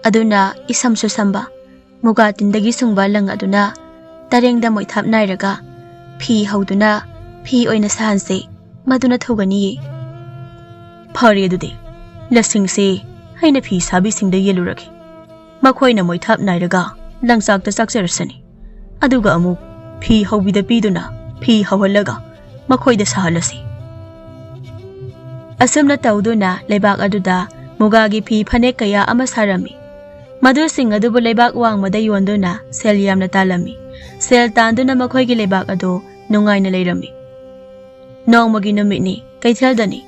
ꯑꯗꯨꯅ ꯏꯁꯝꯁꯨ ꯁꯝꯕ, ꯃꯨꯒꯥ ꯇꯤꯟꯗꯒꯤ ꯁꯨꯡꯕ ꯂꯪ ꯑꯗꯨꯅ ꯇꯔꯦꯡꯗ ꯃꯣꯏꯊꯥꯞ ꯅꯥꯏꯔꯒ ꯐꯤ ꯍꯧꯗꯨꯅ ꯐꯤ ꯑꯣꯏꯅ ꯁꯥꯍꯟꯁꯦ, ꯃꯗꯨꯅ ꯊꯨꯒꯅꯤꯌꯦ꯫" "ꯐꯔꯦ ꯑꯗꯨꯗꯤ, ꯂꯁꯤꯡꯁꯦ ꯑꯩꯅ ꯐꯤ ꯁꯥꯕꯤꯁꯤꯡꯗ ꯌꯦꯜꯂꯨꯔꯒꯦ꯫ ꯃꯈꯣꯏꯅ ꯃꯣꯏꯊꯥꯞ ꯅꯥꯏꯔꯒ ꯂꯪꯆꯥꯛꯇ ꯆꯥꯛꯆꯔꯁꯅꯤ꯫ ꯑꯗꯨꯒ ꯑꯃꯨꯛ ꯐꯤ ꯍꯧꯕꯤꯗ ꯄꯤꯗꯨꯅ ꯐꯤ ꯍꯧꯍꯜꯂꯒ ꯃꯈꯣꯏꯗ ꯁꯥꯍꯜꯂꯁꯤ꯫" ꯑꯁꯨꯝꯅ ꯇꯧꯗꯨꯅ ꯂꯩꯕꯥꯛ ꯑꯗꯨꯗ ꯃꯨꯒꯥꯒꯤ ꯐꯤ ꯐꯅꯦꯛ ꯀꯌꯥ ꯑꯃ ꯁꯥꯔꯝꯃꯤ꯫ ꯃꯗꯨꯁꯤꯡ ꯑꯗꯨꯕꯨ ꯂꯩꯕꯥꯛ ꯋꯥꯡꯃꯗ ꯌꯣꯟꯗꯨꯅ ꯁꯦꯜ ꯌꯥꯝꯅ ꯇꯥꯜꯂꯝꯃꯤ꯫ ꯁꯦꯜ ꯇꯥꯟꯗꯨꯅ ꯃꯈꯣꯏꯒꯤ ꯂꯩꯕꯥꯛ ꯑꯗꯨ ꯅꯨꯡꯉꯥꯏꯅ ꯂꯩꯔꯝꯃꯤ꯫ ꯅꯣꯡꯃꯒꯤ ꯅꯨꯃꯤꯠꯅꯤ, ꯀꯩꯊꯦꯜꯗꯅꯤ꯫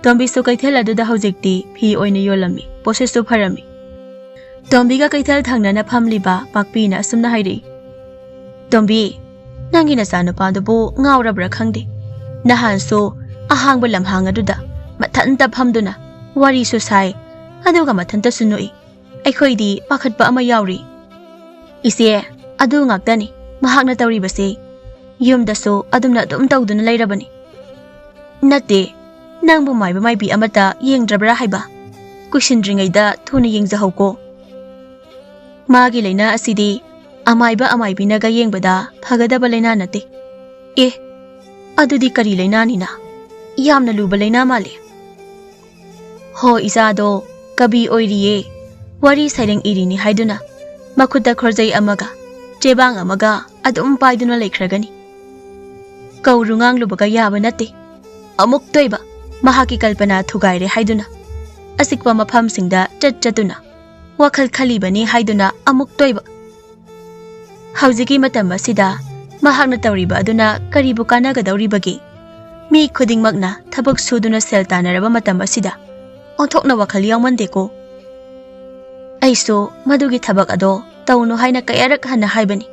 ꯇꯣꯝꯕꯤꯁꯨ ꯀꯩꯊꯦꯜ ꯑꯗꯨꯗ ꯍꯧꯖꯤꯛꯇꯤ ꯐꯤ ꯑꯣꯏꯅ ꯌꯣꯜꯂꯝꯃꯤ꯫ ꯄꯣꯠꯁꯤꯠꯁꯨ ꯐꯔꯝꯃꯤ꯫ ꯇꯣꯝꯕꯤꯒ ꯀꯩꯊꯦꯜ ꯊꯪꯅꯅ ꯐꯝꯂꯤꯕ ꯄꯥꯛꯄꯤꯅ ꯑꯁꯨꯝꯅ ꯍꯥꯏꯔꯛꯏ, "ꯇꯣꯝꯕꯤ, ꯅꯪꯒꯤ ꯅꯆꯥꯅꯨꯄꯥꯗꯨꯕꯨ ꯉꯥꯎꯔꯕ꯭ꯔꯥ ꯈꯪꯗꯦ꯫ ꯅꯍꯥꯟꯁꯨ ꯑꯍꯥꯡꯕ ꯂꯝꯍꯥꯡ ꯑꯗꯨꯗ ꯃꯊꯟꯇ ꯐꯝꯗꯨꯅ ꯋꯥꯔꯤꯁꯨ ꯁꯥꯏ, ꯑꯗꯨꯒ ꯃꯊꯟꯇꯁꯨ ꯅꯣꯛꯏ꯫ ꯑꯩꯈꯣꯏꯗꯤ ꯄꯥꯈꯠꯄ ꯑꯃ ꯌꯥꯎꯔꯤ꯫" "ꯏꯆꯦ, ꯑꯗꯨ ꯉꯥꯛꯇꯅꯤ ꯃꯍꯥꯛꯅ ꯇꯧꯔꯤꯕꯁꯦ꯫ ꯌꯨꯝꯗꯁꯨ ꯑꯗꯨꯝꯅ ꯑꯗꯨꯝ ꯇꯧꯗꯨꯅ ꯂꯩꯔꯕꯅꯤ꯫" "ꯅꯠꯇꯦ, ꯅꯪꯕꯨ ꯃꯥꯏꯕ ꯃꯥꯏꯕꯤ ꯑꯃꯠꯇ ꯌꯦꯡꯗ꯭ꯔꯕ꯭ꯔꯥ ꯍꯥꯏꯕ? ꯀꯨꯏꯁꯤꯟꯗ꯭ꯔꯤꯉꯩꯗ ꯊꯨꯅ ꯌꯦꯡꯖꯍꯧꯀꯣ꯫ ꯃꯥꯒꯤ ꯂꯥꯏꯅꯥ ꯑꯁꯤꯗꯤ ꯑꯃꯥꯏꯕ ꯑꯃꯥꯏꯕꯤꯅꯒ ꯌꯦꯡꯕꯗ ꯐꯒꯗꯕ ꯂꯥꯏꯅꯥ ꯅꯠꯇꯦ꯫" "ꯑꯦ, ꯑꯗꯨꯗꯤ ꯀꯔꯤ ꯂꯥꯏꯅꯥꯅꯤꯅ? ꯌꯥꯝꯅ ꯂꯨꯕ ꯂꯥꯏꯅꯥ ꯃꯥꯜꯂꯦ꯫" "ꯍꯣ, ꯏꯆꯥꯗꯣ ꯀꯕꯤ ꯑꯣꯏꯔꯤꯌꯦ꯫ ꯋꯥꯔꯤ ꯁꯩꯔꯦꯡ ꯏꯔꯤꯅꯤ ꯍꯥꯏꯗꯨꯅ ꯃꯈꯨꯠꯇ ꯈꯣꯔꯖꯩ ꯑꯃꯒ ꯆꯦꯕꯥꯡ ꯑꯃꯒ ꯑꯗꯨꯝ ꯄꯥꯏꯗꯨꯅ ꯂꯩꯈ꯭ꯔꯒꯅꯤ꯫ ꯀꯧꯔꯨ ꯉꯥꯡꯂꯨꯕꯒ ꯌꯥꯕ ꯅꯠꯇꯦ꯫ ꯑꯃꯨꯛꯇꯣꯏꯕ ꯃꯍꯥꯛꯀꯤ ꯀꯜꯄꯅꯥ ꯊꯨꯒꯥꯏꯔꯦ ꯍꯥꯏꯗꯨꯅ ꯑꯆꯤꯛꯄ ꯃꯐꯝꯁꯤꯡꯗ ꯆꯠ ꯆꯠꯇꯨꯅ ꯋꯥꯈꯜ ꯈꯜꯂꯤꯕꯅꯤ ꯍꯥꯏꯗꯨꯅ ꯑꯃꯨꯛꯇ ꯑꯣꯏꯕ꯫ ꯍꯧꯖꯤꯛꯀꯤ ꯃꯇꯝ ꯑꯁꯤꯗ ꯃꯍꯥꯛꯅ ꯇꯧꯔꯤꯕ ꯑꯗꯨꯅ ꯀꯔꯤꯕꯨ ꯀꯥꯟꯅꯒꯗꯧꯔꯤꯕꯒꯦ? ꯃꯤ ꯈꯨꯗꯤꯡꯃꯛꯅ ꯊꯕꯛ ꯁꯨꯗꯨꯅ ꯁꯦꯜ ꯇꯥꯟꯅꯔꯕ ꯃꯇꯝ ꯑꯁꯤꯗ ꯑꯣꯟꯊꯣꯛꯅ ꯋꯥꯈꯜ ꯌꯥꯎꯃꯟꯗꯦꯀꯣ꯫ ꯑꯩꯁꯨ ꯃꯗꯨꯒꯤ ꯊꯕꯛ ꯑꯗꯣ ꯇꯧꯅꯨ ꯍꯥꯏꯅ ꯀꯌꯥꯔꯛ ꯍꯟꯅ ꯍꯥꯏꯕꯅꯤ,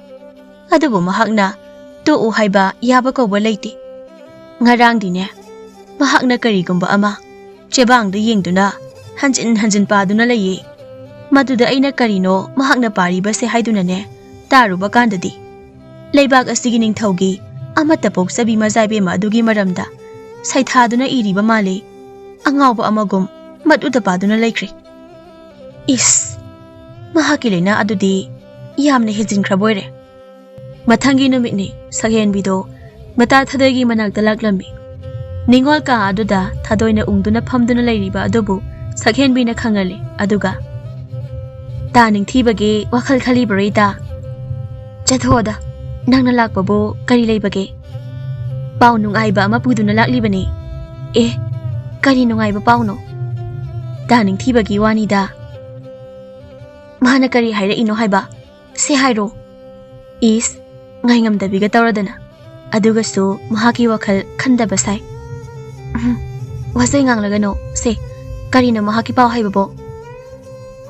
ꯑꯗꯨꯕꯨ ꯃꯍꯥꯛꯅ ꯇꯣꯛꯎ ꯍꯥꯏꯕ ꯌꯥꯕ ꯀꯧꯕ ꯂꯩꯇꯦ꯫ ꯉꯔꯥꯡꯗꯤꯅꯦ, ꯃꯍꯥꯛꯅ ꯀꯔꯤꯒꯨꯝꯕ ꯑꯃ ꯆꯦꯕꯥꯡꯗ ꯌꯦꯡꯗꯨꯅ ꯍꯟꯖꯤꯟ ꯍꯟꯖꯤꯟ ꯄꯥꯗꯨꯅ ꯂꯩꯌꯦ꯫ ꯃꯗꯨꯗ ꯑꯩꯅ ꯀꯔꯤꯅꯣ ꯃꯍꯥꯛꯅ ꯄꯥꯔꯤꯕꯁꯦ ꯍꯥꯏꯗꯨꯅꯅꯦ ꯇꯥꯔꯨꯕ ꯀꯥꯟꯗꯗꯤ, ꯂꯩꯕꯥꯛ ꯑꯁꯤꯒꯤ ꯅꯤꯡꯊꯧꯒꯤ ꯑꯃꯠꯇ ꯄꯣꯛꯆꯕꯤ ꯃꯖꯥꯏꯕꯦꯝꯃ ꯑꯗꯨꯒꯤ ꯃꯔꯝꯗ ꯁꯩꯊꯥꯗꯨꯅ ꯏꯔꯤꯕ ꯃꯥꯜꯂꯤ꯫ ꯑꯉꯥꯎꯕ ꯑꯃꯒꯨꯝ ꯃꯗꯨꯗ ꯄꯥꯗꯨꯅ ꯂꯩꯈ꯭ꯔꯦ꯫ ꯏꯁ, ꯃꯍꯥꯛꯀꯤ ꯂꯥꯏꯅꯥ ꯑꯗꯨꯗꯤ ꯌꯥꯝꯅ ꯍꯦꯟꯖꯤꯟꯈ꯭ꯔꯕ ꯑꯣꯏꯔꯦ꯫ ꯃꯊꯪꯒꯤ ꯅꯨꯃꯤꯠꯅꯤ, ꯁꯛꯍꯦꯟꯕꯤꯗꯣ ꯃꯇꯥ ꯊꯥꯗꯣꯏꯒꯤ ꯃꯅꯥꯛꯇ ꯂꯥꯛꯂꯝꯃꯤ꯫ ꯅꯤꯡꯉꯣꯜ ꯀꯥ ꯑꯗꯨꯗ ꯊꯥꯗꯣꯏꯅ ꯎꯪꯗꯨꯅ ꯐꯝꯗꯨꯅ ꯂꯩꯔꯤꯕ ꯑꯗꯨꯕꯨ ꯁꯛꯍꯦꯟꯕꯤꯅ ꯈꯪꯍꯜꯂꯤ, ꯑꯗꯨꯒ, "ꯇꯥ ꯅꯤꯡꯊꯤꯕꯒꯤ ꯋꯥꯈꯜ ꯈꯜꯂꯤꯕ꯭ꯔꯣ, ꯏꯇꯥ? ꯆꯠꯊꯣꯛꯑꯣꯗ, ꯅꯪꯅ ꯂꯥꯛꯄꯕꯨ ꯀꯔꯤ ꯂꯩꯕꯒꯦ? ꯄꯥꯎ ꯅꯨꯡꯉꯥꯏꯕ ꯑꯃ ꯄꯨꯗꯨꯅ ꯂꯥꯛꯂꯤꯕꯅꯤ꯫" "ꯑꯦ, ꯀꯔꯤ ꯅꯨꯡꯉꯥꯏꯕ ꯄꯥꯎꯅꯣ?" "ꯇꯥ ꯅꯤꯡꯊꯤꯕꯒꯤ ꯋꯥꯅꯤꯗ꯫" "ꯃꯥꯅ ꯀꯔꯤ ꯍꯥꯏꯔꯛꯏꯅꯣ ꯍꯥꯏꯕ? ꯁꯦ ꯍꯥꯏꯔꯣ꯫" "ꯏꯁ, ꯉꯥꯏꯉꯝꯗꯕꯤꯒ ꯇꯧꯔꯗꯅ꯫ ꯑꯗꯨꯒꯁꯨ ꯃꯍꯥꯛꯀꯤ ꯋꯥꯈꯜ ꯈꯟꯗꯕ ꯁꯥꯏ꯫" "ꯎꯝ, ꯋꯥꯖꯩ ꯉꯥꯡꯂꯒꯅꯨ꯫ ꯁꯦ, ꯀꯔꯤꯅꯣ ꯃꯍꯥꯛꯀꯤ ꯄꯥꯎ ꯍꯥꯏꯕꯕꯣ?"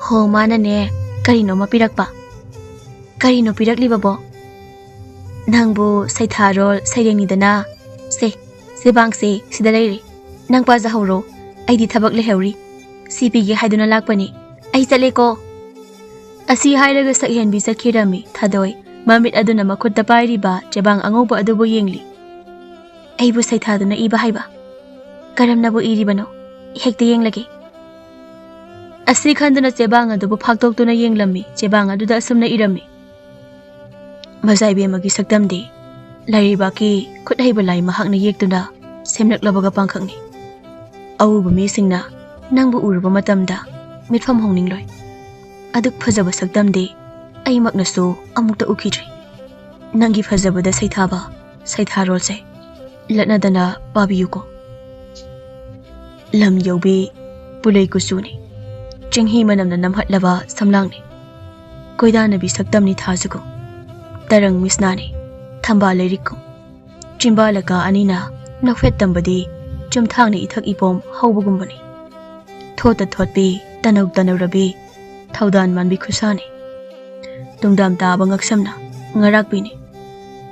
"ꯍꯣ, ꯃꯥꯅꯅꯦ, ꯀꯔꯤꯅꯣꯃ ꯄꯤꯔꯛꯄ꯫" "ꯀꯔꯤꯅꯣ ꯄꯤꯔꯛꯂꯤꯕꯕꯣ?" "ꯅꯪꯕꯨ ꯁꯩꯊꯥꯔꯣꯜ ꯁꯩꯔꯦꯡꯅꯤꯗꯅ꯫ ꯁꯦ, ꯆꯦꯕꯥꯡꯁꯦ ꯁꯤꯗ ꯂꯩꯔꯦ꯫ ꯅꯪ ꯄꯥꯖꯍꯧꯔꯣ꯫ ꯑꯩꯗꯤ ꯊꯕꯛ ꯂꯩꯍꯧꯔꯤ꯫ ꯁꯤ ꯄꯤꯒꯦ ꯍꯥꯏꯗꯨꯅ ꯂꯥꯛꯄꯅꯤ꯫ ꯑꯩ ꯆꯠꯂꯦꯀꯣ꯫" ꯑꯁꯤ ꯍꯥꯏꯔꯒ ꯁꯛꯍꯦꯟꯕꯤ ꯆꯠꯈꯤꯔꯝꯃꯤ꯫ ꯊꯥꯗꯣꯏ, ꯃꯃꯤꯠ ꯑꯗꯨꯅ ꯃꯈꯨꯠꯇ ꯄꯥꯏꯔꯤꯕ ꯆꯦꯕꯥꯡ ꯑꯉꯧꯕ ꯑꯗꯨꯕꯨ ꯌꯦꯡꯂꯤ꯫ "ꯑꯩꯕꯨ ꯁꯩꯊꯥꯗꯨꯅ ꯏꯕ ꯍꯥꯏꯕ? ꯀꯔꯝꯅꯕꯨ ꯏꯔꯤꯕꯅꯣ? ꯍꯦꯛꯇ ꯌꯦꯡꯂꯒꯦ꯫" ꯑꯁꯤ ꯈꯟꯗꯨꯅ ꯆꯦꯕꯥꯡ ꯑꯗꯨꯕꯨ ꯐꯥꯛꯇꯣꯛꯇꯨꯅ ꯌꯦꯡꯂꯝꯃꯤ꯫ ꯆꯦꯕꯥꯡ ꯑꯗꯨꯗ ꯑꯁꯨꯝꯅ ꯏꯔꯝꯃꯤ: "ꯃꯖꯥꯏꯕꯦꯝꯃꯒꯤ ꯁꯛꯇꯝꯗꯤ ꯂꯥꯏꯔꯩꯕꯥꯛꯀꯤ ꯈꯨꯠ ꯍꯩꯕ ꯂꯥꯏ ꯃꯍꯥꯛꯅ ꯌꯦꯛꯇꯨꯅ ꯁꯦꯝꯂꯛꯂꯕꯒ ꯄꯥꯡꯈꯛꯅꯤ꯫ ꯑꯎꯕ ꯃꯤꯁꯤꯡꯅ ꯅꯪꯕꯨ ꯎꯔꯨꯕ ꯃꯇꯝꯗ ꯃꯤꯠꯐꯝ ꯍꯣꯡꯅꯤꯡꯂꯣꯏ꯫ ꯑꯗꯨꯛ ꯐꯖꯕ ꯁꯛꯇꯝꯗꯤ ꯑꯩꯃꯛꯅꯁꯨ ꯑꯃꯨꯛꯇ ꯎꯈꯤꯗ꯭ꯔꯤ꯫ ꯅꯪꯒꯤ ꯐꯖꯕꯗ ꯁꯩꯊꯥꯕ ꯁꯩꯊꯥꯔꯣꯜꯁꯦ ꯂꯠꯅꯗꯅ ꯄꯥꯕꯤꯌꯨꯀꯣ꯫" ꯂꯝ ꯌꯧꯕꯤ ꯎꯂꯩ ꯀꯨꯆꯨꯅꯤ꯫ ꯆꯤꯡꯍꯤ ꯃꯅꯝꯅ ꯅꯝꯍꯠꯂꯕ ꯁꯝꯂꯥꯡꯅꯤ꯫ ꯀꯣꯏꯗꯥꯅꯕꯤ ꯁꯛꯇꯝꯅꯤ ꯊꯥꯖꯒꯨꯝ꯫ ꯇꯔꯪ ꯃꯤꯁꯅꯥꯅꯤ꯫ ꯊꯝꯕꯥꯜ ꯂꯩꯔꯤꯛꯀꯨꯝ꯫ ꯆꯤꯝꯕꯥꯂꯀꯥ ꯑꯅꯤꯅ ꯅꯣꯛꯐꯦꯠ ꯇꯝꯕꯗꯤ ꯆꯨꯝꯊꯥꯡꯅ ꯏꯊꯛ ꯏꯄꯣꯝ ꯍꯧꯕꯒꯨꯝꯕꯅꯤ꯫ ꯊꯣꯠꯇ ꯊꯣꯠꯄꯤ, ꯇꯅꯧ ꯇꯅꯧꯔꯕꯤ, ꯊꯧꯗꯥꯟ ꯃꯥꯟꯕꯤ ꯈꯨꯁꯥꯅꯤ꯫ ꯇꯨꯡꯗꯥꯝ ꯇꯥꯕ ꯉꯛꯁꯝꯅ ꯉꯔꯥꯛꯄꯤꯅꯤ꯫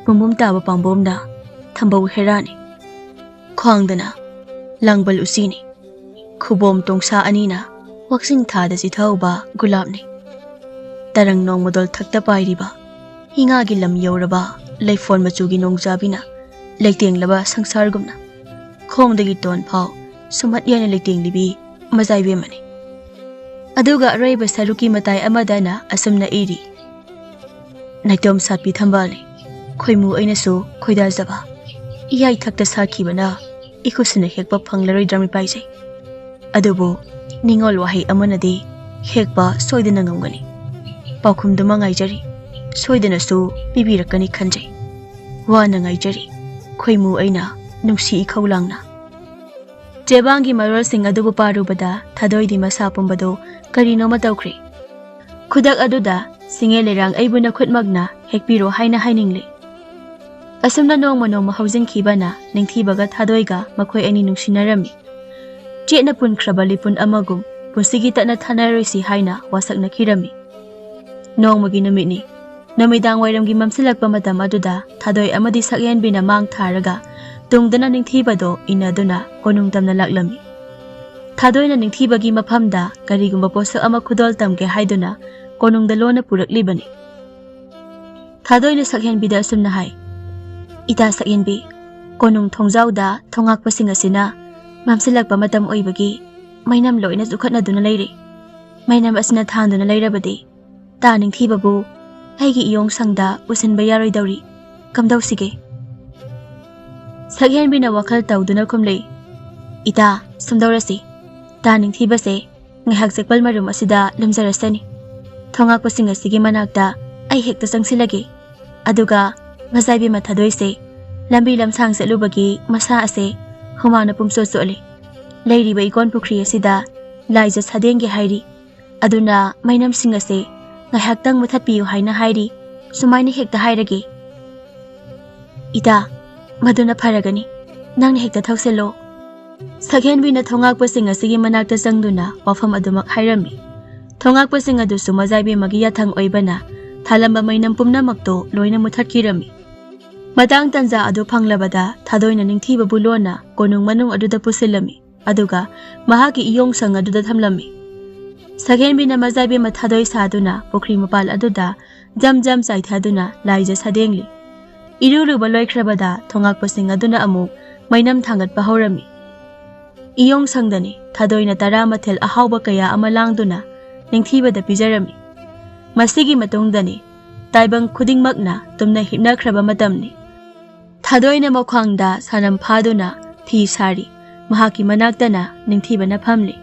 ꯄꯨꯝꯕꯨꯝ ꯇꯥꯕ ꯄꯥꯝꯕꯣꯝꯅ ꯊꯝꯕꯧ ꯍꯦꯔꯥꯅꯤ꯫ ꯈ꯭ꯋꯥꯡꯗꯅ ꯂꯥꯡꯕꯜ ꯎꯆꯤꯅꯤ꯫ ꯈꯨꯕꯣꯝ ꯇꯣꯡꯁꯥ ꯑꯅꯤꯅ ꯋꯥꯛꯆꯤꯡ ꯊꯥꯗ ꯆꯤꯊꯍꯧꯕ ꯒꯨꯂꯥꯞꯅꯤ꯫ ꯇꯔꯪ ꯅꯣꯡꯃꯗꯣꯜ ꯊꯛꯇ ꯄꯥꯏꯔꯤꯕ ꯍꯤꯉꯥꯒꯤ ꯂꯝ ꯌꯧꯔꯕ ꯂꯩꯐꯣꯟ ꯃꯆꯨꯒꯤ ꯅꯣꯡꯖꯥꯕꯤꯅ ꯂꯩꯇꯦꯡꯂꯕ ꯁꯪꯁꯥꯔꯒꯨꯝꯅ ꯈꯣꯡꯗꯒꯤ ꯇꯣꯟ ꯐꯥꯎ ꯁꯨꯝꯍꯠ ꯌꯥꯏꯅ ꯂꯩꯇꯦꯡꯂꯤꯕꯤ ꯃꯖꯥꯏꯕꯦꯝꯃꯅꯤ꯫ ꯑꯗꯨꯒ ꯑꯔꯣꯏꯕ ꯁꯔꯨꯛꯀꯤ ꯃꯇꯥꯏ ꯑꯃꯗꯅ ꯑꯁꯨꯝꯅ ꯏꯔꯤ: "ꯅꯥꯏꯇꯣꯝ ꯁꯥꯠꯄꯤ ꯊꯝꯕꯥꯜꯅꯤ, ꯈꯣꯏꯃꯨ ꯑꯩꯅꯁꯨ ꯈꯣꯏꯗꯥꯖꯕ꯫ ꯏꯌꯥꯏꯊꯛꯇ ꯁꯥꯠꯈꯤꯕꯅ ꯏꯈꯨꯠꯁꯤꯅ ꯍꯦꯛꯄ ꯐꯪꯂꯔꯣꯏꯗ꯭ꯔꯃꯤ ꯄꯥꯏꯖꯩ꯫ ꯑꯗꯨꯕꯨ ꯅꯤꯡꯉꯣꯜ ꯋꯥꯍꯩ ꯑꯃꯅꯗꯤ ꯍꯦꯛꯄ ꯁꯣꯏꯗꯅ ꯉꯝꯒꯅꯤ꯫ ꯄꯥꯎꯈꯨꯝꯗꯨꯃ ꯉꯥꯏꯖꯔꯤ, ꯁꯣꯏꯗꯅꯁꯨ ꯄꯤꯕꯤꯔꯛꯀꯅꯤ ꯈꯟꯖꯩ꯫ ꯋꯥꯅ ꯉꯥꯏꯖꯔꯤ, ꯈꯣꯏꯃꯨ ꯑꯩꯅ ꯅꯨꯡꯁꯤ ꯏꯈꯧ ꯂꯥꯡꯅ"꯫ ꯆꯦꯕꯥꯡꯒꯤ ꯃꯔꯣꯜꯁꯤꯡ ꯑꯗꯨꯕꯨ ꯄꯥꯔꯨꯕꯗ ꯊꯥꯗꯣꯏꯗꯤ ꯃꯁꯥ ꯄꯨꯝꯕꯗꯨ ꯀꯔꯤꯅꯣꯃ ꯇꯧꯈ꯭ꯔꯦ꯫ ꯈꯨꯗꯛ ꯑꯗꯨꯗ "ꯁꯤꯡꯉꯦ ꯂꯩꯔꯥꯡ, ꯑꯩꯕꯨ ꯅꯈꯨꯠꯃꯛꯅ ꯍꯦꯛꯄꯤꯔꯣ" ꯍꯥꯏꯅ ꯍꯥꯏꯅꯤꯡꯂꯦ꯫ ꯑꯁꯨꯝꯅ ꯅꯣꯡꯃ ꯅꯣꯡꯃ ꯍꯧꯖꯤꯟꯈꯤꯕꯅ ꯅꯤꯡꯊꯤꯕꯒ ꯊꯥꯗꯣꯏꯒ ꯃꯈꯣꯏ ꯑꯅꯤ ꯅꯨꯡꯁꯤꯅꯔꯝꯃꯤ꯫ ꯆꯦꯠꯅ ꯄꯨꯟꯈ꯭ꯔꯕ ꯂꯤꯄꯨꯟ ꯑꯃꯒꯨꯝ ꯄꯨꯟꯁꯤꯒꯤ ꯇꯠꯅ ꯊꯥꯅꯔꯣꯏꯁꯤ ꯍꯥꯏꯅ ꯋꯥꯁꯛꯅꯈꯤꯔꯝꯃꯤ꯫ ꯅꯣꯡꯃꯒꯤ ꯅꯨꯃꯤꯠꯅꯤ꯫ ꯅꯨꯃꯤꯗꯥꯡ ꯋꯥꯏꯔꯝꯒꯤ ꯃꯝꯁꯤꯜꯂꯛꯄ ꯃꯇꯝ ꯑꯗꯨꯗ ꯊꯥꯗꯣꯏ ꯑꯃꯗꯤ ꯁꯛꯍꯦꯟꯕꯤꯅ ꯃꯥꯡ ꯊꯥꯔꯒ ꯇꯨꯡꯗꯅ ꯅꯤꯡꯊꯤꯕꯗꯣ ꯏꯟꯅꯗꯨꯅ ꯀꯣꯅꯨꯡ ꯇꯝꯅ ꯂꯥꯛꯂꯝꯃꯤ꯫ ꯊꯥꯗꯣꯏꯅ ꯅꯤꯡꯊꯤꯕꯒꯤ ꯃꯐꯝꯗ ꯀꯔꯤꯒꯨꯝꯕ ꯄꯣꯠꯁꯛ ꯑꯃ ꯈꯨꯗꯣꯜ ꯇꯝꯒꯦ ꯍꯥꯏꯗꯨꯅ ꯀꯣꯅꯨꯡꯗ ꯂꯣꯟꯅ ꯄꯨꯔꯛꯂꯤꯕꯅꯤ꯫ ꯊꯥꯗꯣꯏꯅ ꯁꯛꯍꯦꯟꯕꯤꯗ ꯑꯁꯨꯝꯅ ꯍꯥꯏ: "ꯏꯇꯥ ꯁꯛꯍꯦꯟꯕꯤ, ꯀꯣꯅꯨꯡ ꯊꯣꯡꯖꯥꯎꯗ ꯊꯣꯉꯥꯛꯄꯁꯤꯡ ꯑꯁꯤꯅ ꯃꯝꯁꯤꯜꯂꯛꯄ ꯃꯇꯝ ꯑꯣꯏꯕꯒꯤ ꯃꯩꯅꯝ ꯂꯣꯏꯅ ꯆꯨꯈꯠꯅꯗꯨꯅ ꯂꯩꯔꯦ꯫ ꯃꯩꯅꯝ ꯑꯁꯤꯅ ꯊꯥꯟꯗꯨꯅ ꯂꯩꯔꯕꯗꯤ ꯇꯥ ꯅꯤꯡꯊꯤꯕꯕꯨ ꯑꯩꯒꯤ ꯏꯌꯣꯡ ꯁꯪꯗ ꯎꯁꯤꯟꯕ ꯌꯥꯔꯣꯏꯗꯧꯔꯤ꯫ ꯀꯝꯗꯧꯁꯤꯒꯦ?" ꯁꯛꯍꯦꯟꯕꯤꯅ ꯋꯥꯈꯜ ꯇꯧꯗꯨꯅ ꯈꯨꯝꯂꯛꯏ: "ꯏꯇꯥ, ꯁꯨꯝꯗꯧꯔꯁꯤ꯫ ꯇꯥ ꯅꯤꯡꯊꯤꯕꯁꯦ ꯉꯥꯏꯍꯥꯛ ꯆꯦꯛꯄꯜ ꯃꯔꯨꯝ ꯑꯁꯤꯗ ꯂꯨꯝꯖꯔꯁꯅꯤ꯫ ꯊꯣꯉꯥꯛꯄꯁꯤꯡ ꯑꯁꯤꯒꯤ ꯃꯅꯥꯛꯇ ꯑꯩ ꯍꯦꯛꯇ ꯆꯪꯁꯤꯜꯂꯒꯦ꯫ ꯑꯗꯨꯒ ꯃꯖꯥꯏꯕꯤ ꯃꯊꯥꯗꯣꯏꯁꯦ ꯂꯝꯕꯤ ꯂꯝꯁꯥꯡ ꯆꯠꯂꯨꯕꯒꯤ ꯃꯁꯥ ꯑꯁꯦ ꯍꯨꯃꯥꯡꯅ ꯄꯨꯝꯆꯣꯠ ꯆꯣꯠꯂꯤ꯫ ꯂꯩꯔꯤꯕ ꯏꯀꯣꯟ ꯄꯨꯈ꯭ꯔꯤ ꯑꯁꯤꯗ ꯂꯥꯏꯖ ꯁꯥꯗꯦꯡꯒꯦ ꯍꯥꯏꯔꯤ꯫ ꯑꯗꯨꯅ ꯃꯩꯅꯝꯁꯤꯡ ꯑꯁꯦ ꯉꯥꯏꯍꯥꯛꯇꯪ ꯃꯨꯊꯠꯄꯤꯌꯨ ꯍꯥꯏꯅ ꯍꯥꯏꯔꯤ꯫ ꯁꯨꯃꯥꯏꯅ ꯍꯦꯛꯇ ꯍꯥꯏꯔꯒꯦ꯫ ꯏꯇꯥ, ꯃꯗꯨꯅ ꯐꯔꯒꯅꯤ꯫ ꯅꯪꯅ ꯍꯦꯛꯇ ꯊꯧꯁꯤꯜꯂꯣ꯫ ꯁꯛꯍꯦꯟꯕꯤꯅ ꯊꯣꯉꯥꯛꯄꯁꯤꯡ ꯑꯁꯤꯒꯤ ꯃꯅꯥꯛꯇ ꯆꯪꯗꯨꯅ ꯋꯥꯐꯝ ꯑꯗꯨꯃꯛ ꯍꯥꯏꯔꯝꯃꯤ꯫ ꯊꯣꯉꯥꯛꯄꯁꯤꯡ ꯑꯗꯨꯁꯨ ꯃꯖꯥꯏꯕꯦꯝꯃꯒꯤ ꯌꯥꯊꯪ ꯑꯣꯏꯕꯅ ꯊꯥꯂꯝꯕ ꯃꯩꯅꯝ ꯄꯨꯝꯅꯃꯛꯇꯨ ꯂꯣꯏꯅ ꯃꯨꯊꯠꯈꯤꯔꯝꯃꯤ꯫ ꯃꯇꯥꯡ ꯇꯟꯖꯥ ꯑꯗꯨ ꯐꯪꯂꯕꯗ ꯊꯥꯗꯣꯏꯅ ꯅꯤꯡꯊꯤꯕꯕꯨ ꯂꯣꯟꯅ ꯀꯣꯅꯨꯡ ꯃꯅꯨꯡ ꯑꯗꯨꯗ ꯄꯨꯁꯤꯜꯂꯝꯃꯤ꯫ ꯑꯗꯨꯒ ꯃꯍꯥꯛꯀꯤ ꯏꯌꯣꯡꯁꯪ ꯑꯗꯨꯗ ꯊꯝꯂꯝꯃꯤ꯫ ꯁꯛꯍꯦꯟꯕꯤꯅ ꯃꯖꯥꯏꯕꯦꯝꯃ ꯊꯥꯗꯣꯏ ꯁꯥꯗꯨꯅ ꯄꯨꯈ꯭ꯔꯤ ꯃꯄꯥꯜ ꯑꯗꯨꯗ ꯖꯝ ꯖꯝ ꯆꯥꯏꯊꯗꯨꯅ ꯂꯥꯏꯖ ꯁꯥꯗꯦꯡꯂꯤ꯫ ꯏꯔꯨ ꯂꯨꯕ ꯂꯣꯏꯈ꯭ꯔꯕꯗ ꯊꯣꯉꯥꯛꯄꯁꯤꯡ ꯑꯗꯨꯅ ꯑꯃꯨꯛ ꯃꯩꯅꯝ ꯊꯥꯡꯒꯠꯄ ꯍꯧꯔꯝꯃꯤ꯫ ꯏꯌꯣꯡꯁꯪꯗꯅꯤ ꯊꯥꯗꯣꯏꯅ ꯇꯔꯥ ꯃꯊꯦꯜ ꯑꯍꯥꯎꯕ ꯀꯌꯥ ꯑꯃ ꯂꯥꯡꯗꯨꯅ ꯅꯤꯡꯊꯤꯕꯗ ꯄꯤꯖꯔꯝꯃꯤ꯫ ꯃꯁꯤꯒꯤ ꯃꯇꯨꯡꯗꯅꯤ ꯇꯥꯏꯕꯪ ꯈꯨꯗꯤꯡꯃꯛꯅ ꯇꯨꯝꯅ ꯍꯤꯞꯅꯈ꯭ꯔꯕ ꯃꯇꯝꯅꯤ꯫ ꯊꯥꯗꯣꯏꯅ ꯃꯈ꯭ꯋꯥꯡꯗ ꯁꯅꯝ ꯐꯥꯗꯨꯅ ꯐꯤ ꯁꯥꯔꯤ꯫ ꯃꯍꯥꯛꯀꯤ ꯃꯅꯥꯛꯇꯅ ꯅꯤꯡꯊꯤꯕꯅ ꯐꯝꯂꯤ꯫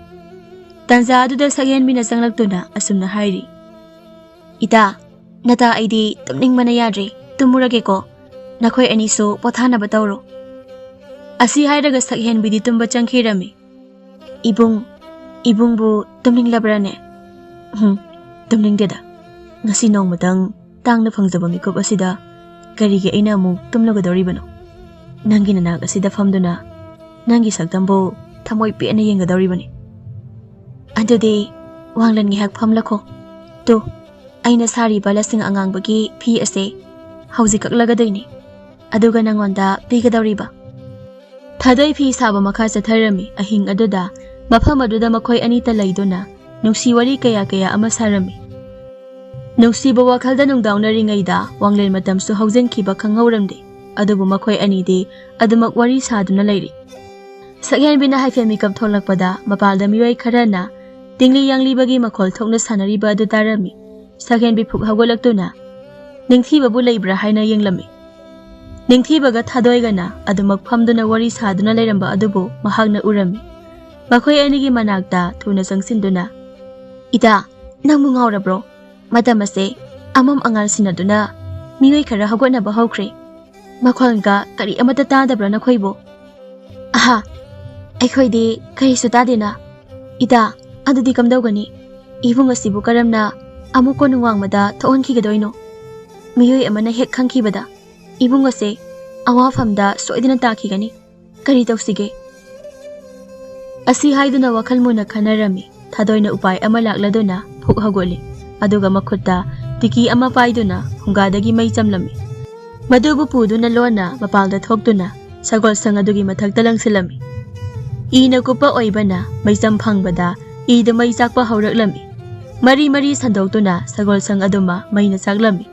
ꯇꯟꯖꯥ ꯑꯗꯨꯗ ꯁꯛꯍꯦꯟꯕꯤꯅ ꯆꯪꯂꯛꯇꯨꯅ ꯑꯁꯨꯝꯅ ꯍꯥꯏꯔꯤ, "ꯏꯇꯥ, ꯅꯇꯥ, ꯑꯩꯗꯤ ꯇꯨꯝꯅꯤꯡꯕꯅ ꯌꯥꯗ꯭ꯔꯦ꯫ ꯇꯨꯝꯃꯨꯔꯒꯦꯀꯣ꯫ ꯅꯈꯣꯏ ꯑꯅꯤꯁꯨ ꯄꯣꯊꯥꯅꯕ ꯇꯧꯔꯣ꯫" ꯑꯁꯤ ꯍꯥꯏꯔꯒ ꯁꯛꯍꯦꯟꯕꯤꯗꯤ ꯇꯨꯝꯕ ꯆꯪꯈꯤꯔꯝꯃꯤ꯫ "ꯏꯕꯨꯡ, ꯏꯕꯨꯡꯕꯨ ꯇꯨꯝꯅꯤꯡꯂꯕ꯭ꯔꯥꯅꯦ?" "ꯎꯝ, ꯇꯨꯝꯅꯤꯡꯗꯦꯗ꯫ ꯉꯁꯤ ꯅꯣꯡꯃꯇꯪ ꯇꯥꯡꯅ ꯐꯪꯖꯕ ꯃꯤꯀꯨꯞ ꯑꯁꯤꯗ ꯀꯔꯤꯒꯤ ꯑꯩꯅ ꯑꯃꯨꯛ ꯇꯨꯝꯂꯒꯗꯧꯔꯤꯕꯅꯣ? ꯅꯪꯒꯤ ꯅꯅꯥꯛ ꯑꯁꯤꯗ ꯐꯝꯗꯨꯅ ꯅꯪꯒꯤ ꯁꯛꯇꯝꯕꯨ ꯊꯃꯣꯏ ꯄꯦꯟꯅ ꯌꯦꯡꯒꯗꯧꯔꯤꯕꯅꯤ꯫ ꯑꯗꯨꯗꯤ ꯋꯥꯡꯂꯦꯟ ꯉꯥꯏꯍꯥꯛ ꯐꯝꯂꯈꯣ꯫ ꯇꯨ, ꯑꯩꯅ ꯁꯥꯔꯤꯕ ꯂꯁꯤꯡ ꯑꯉꯥꯡꯕꯒꯤ ꯐꯤ ꯑꯁꯦ ꯍꯧꯖꯤꯛ ꯀꯛꯂꯒꯗꯣꯏꯅꯤ꯫ ꯑꯗꯨꯒ ꯅꯉꯣꯟꯗ ꯄꯤꯒꯗꯧꯔꯤꯕ꯫" ꯊꯥꯗꯣꯏ ꯐꯤ ꯁꯥꯕ ꯃꯈꯥ ꯆꯠꯊꯔꯝꯃꯤ꯫ ꯑꯍꯤꯡ ꯑꯗꯨꯗ ꯃꯐꯝ ꯑꯗꯨꯗ ꯃꯈꯣꯏ ꯑꯅꯤꯇ ꯂꯩꯗꯨꯅ ꯅꯨꯡꯁꯤ ꯋꯥꯔꯤ ꯀꯌꯥ ꯀꯌꯥ ꯑꯃ ꯁꯥꯔꯝꯃꯤ꯫ ꯅꯨꯡꯁꯤꯕ ꯋꯥꯈꯜꯗ ꯅꯨꯡꯗꯥꯡꯅꯔꯤꯉꯩꯗ ꯋꯥꯡꯂꯦꯟ ꯃꯇꯝꯁꯨ ꯍꯧꯖꯤꯟꯈꯤꯕ ꯈꯪꯍꯧꯔꯝꯗꯦ꯫ ꯑꯗꯨꯕꯨ ꯃꯈꯣꯏ ꯑꯅꯤꯗꯤ ꯑꯗꯨꯃꯛ ꯋꯥꯔꯤ ꯁꯥꯗꯨꯅ ꯂꯩꯔꯤ꯫ ꯁꯛꯍꯦꯟꯕꯤꯅ ꯍꯥꯏꯐꯦꯠ ꯃꯤꯀꯞ ꯊꯣꯛꯂꯛꯄꯗ ꯃꯄꯥꯜꯗ ꯃꯤꯑꯣꯏ ꯈꯔꯅ ꯇꯤꯡꯂꯤ ꯌꯥꯡꯂꯤꯕꯒꯤ ꯃꯈꯣꯜ ꯊꯣꯛꯅ ꯁꯥꯟꯅꯔꯤꯕ ꯑꯗꯨ ꯇꯥꯔꯝꯃꯤ꯫ ꯁꯛꯍꯦꯟꯕꯤ ꯐꯨꯛ ꯍꯧꯒꯠꯂꯛꯇꯨꯅ ꯅꯤꯡꯊꯤꯕꯕꯨ ꯂꯩꯕ꯭ꯔꯥ ꯍꯥꯏꯅ ꯌꯦꯡꯂꯝꯃꯤ꯫ ꯅꯤꯡꯊꯤꯕꯒ ꯊꯥꯗꯣꯏꯒꯅ ꯑꯗꯨꯃꯛ ꯐꯝꯗꯨꯅ ꯋꯥꯔꯤ ꯁꯥꯗꯨꯅ ꯂꯩꯔꯝꯕ ꯑꯗꯨꯕꯨ ꯃꯍꯥꯛꯅ ꯎꯔꯝꯃꯤ꯫ ꯃꯈꯣꯏ ꯑꯅꯤꯒꯤ ꯃꯅꯥꯛꯇ ꯊꯨꯅ ꯆꯪꯁꯤꯟꯗꯨꯅ, "ꯏꯇꯥ, ꯅꯪꯕꯨ ꯉꯥꯎꯔꯕ꯭ꯔꯣ? ꯃꯇꯝ ꯑꯁꯦ ꯑꯃꯝ ꯑꯉꯥꯟ ꯁꯤꯟꯅꯗꯨꯅ ꯃꯤꯑꯣꯏ ꯈꯔ ꯍꯧꯒꯠꯅꯕ ꯍꯧꯈ꯭ꯔꯦ꯫ ꯃꯈꯣꯟꯒ ꯀꯔꯤ ꯑꯃꯠꯇ ꯇꯥꯗꯕ꯭ꯔꯥ ꯅꯈꯣꯏꯕꯨ?" "ꯑꯍꯥ, ꯑꯩꯈꯣꯏꯗꯤ ꯀꯔꯤꯁꯨ ꯇꯥꯗꯦꯅ꯫ "ꯏꯇꯥ, ꯑꯗꯨꯗꯤ ꯀꯝꯗꯧꯒꯅꯤ? ꯏꯕꯨꯡ ꯑꯁꯤꯕꯨ ꯀꯔꯝꯅ ꯑꯃꯨꯛ ꯀꯣꯅꯨꯡ ꯋꯥꯡꯃꯗ ꯊꯣꯛꯍꯟꯈꯤꯒꯗꯣꯏꯅꯣ? ꯃꯤꯑꯣꯏ ꯑꯃꯅ ꯍꯦꯛ ꯈꯪꯈꯤꯕꯗ ꯏꯕꯨꯡ ꯑꯁꯦ ꯑꯋꯥꯐꯝꯗ ꯁꯣꯏꯗꯅ ꯇꯥꯈꯤꯒꯅꯤ꯫ ꯀꯔꯤ ꯇꯧꯁꯤꯒꯦ?" ꯑꯁꯤ ꯍꯥꯏꯗꯨꯅ ꯋꯥꯈꯜ ꯃꯨꯟꯅ ꯈꯟꯅꯔꯝꯃꯤ꯫ ꯊꯥꯗꯣꯏꯅ ꯎꯄꯥꯏ ꯑꯃ ꯂꯥꯛꯂꯗꯨꯅ ꯐꯨꯛ ꯍꯧꯒꯠꯂꯤ, ꯑꯗꯨꯒ ꯃꯈꯨꯠꯇ ꯇꯤꯀꯤ ꯑꯃ ꯄꯥꯏꯗꯨꯅ ꯐꯨꯡꯒꯥꯗꯒꯤ ꯃꯩ ꯆꯝꯂꯝꯃꯤ꯫ ꯃꯗꯨꯕꯨ ꯄꯨꯗꯨꯅ ꯂꯣꯟꯅ ꯃꯄꯥꯜꯗ ꯊꯣꯛꯇꯨꯅ ꯁꯒꯣꯜꯁꯪ ꯑꯗꯨꯒꯤ ꯃꯊꯛꯇ ꯂꯪꯁꯤꯜꯂꯝꯃꯤ꯫ ꯏꯅ ꯀꯨꯞꯄ ꯑꯣꯏꯕꯅ ꯃꯩꯆꯝ ꯐꯪꯕꯗ ꯏꯗꯨ ꯃꯩ ꯆꯥꯛꯄ ꯍꯧꯔꯛꯂꯝꯃꯤ꯫ ꯃꯔꯤ ꯃꯔꯤ ꯁꯟꯗꯣꯛꯇꯨꯅ ꯁꯒꯣꯜꯁꯪ ꯑꯗꯨꯃ ꯃꯩꯅ ꯆꯥꯛꯂꯝꯃꯤ꯫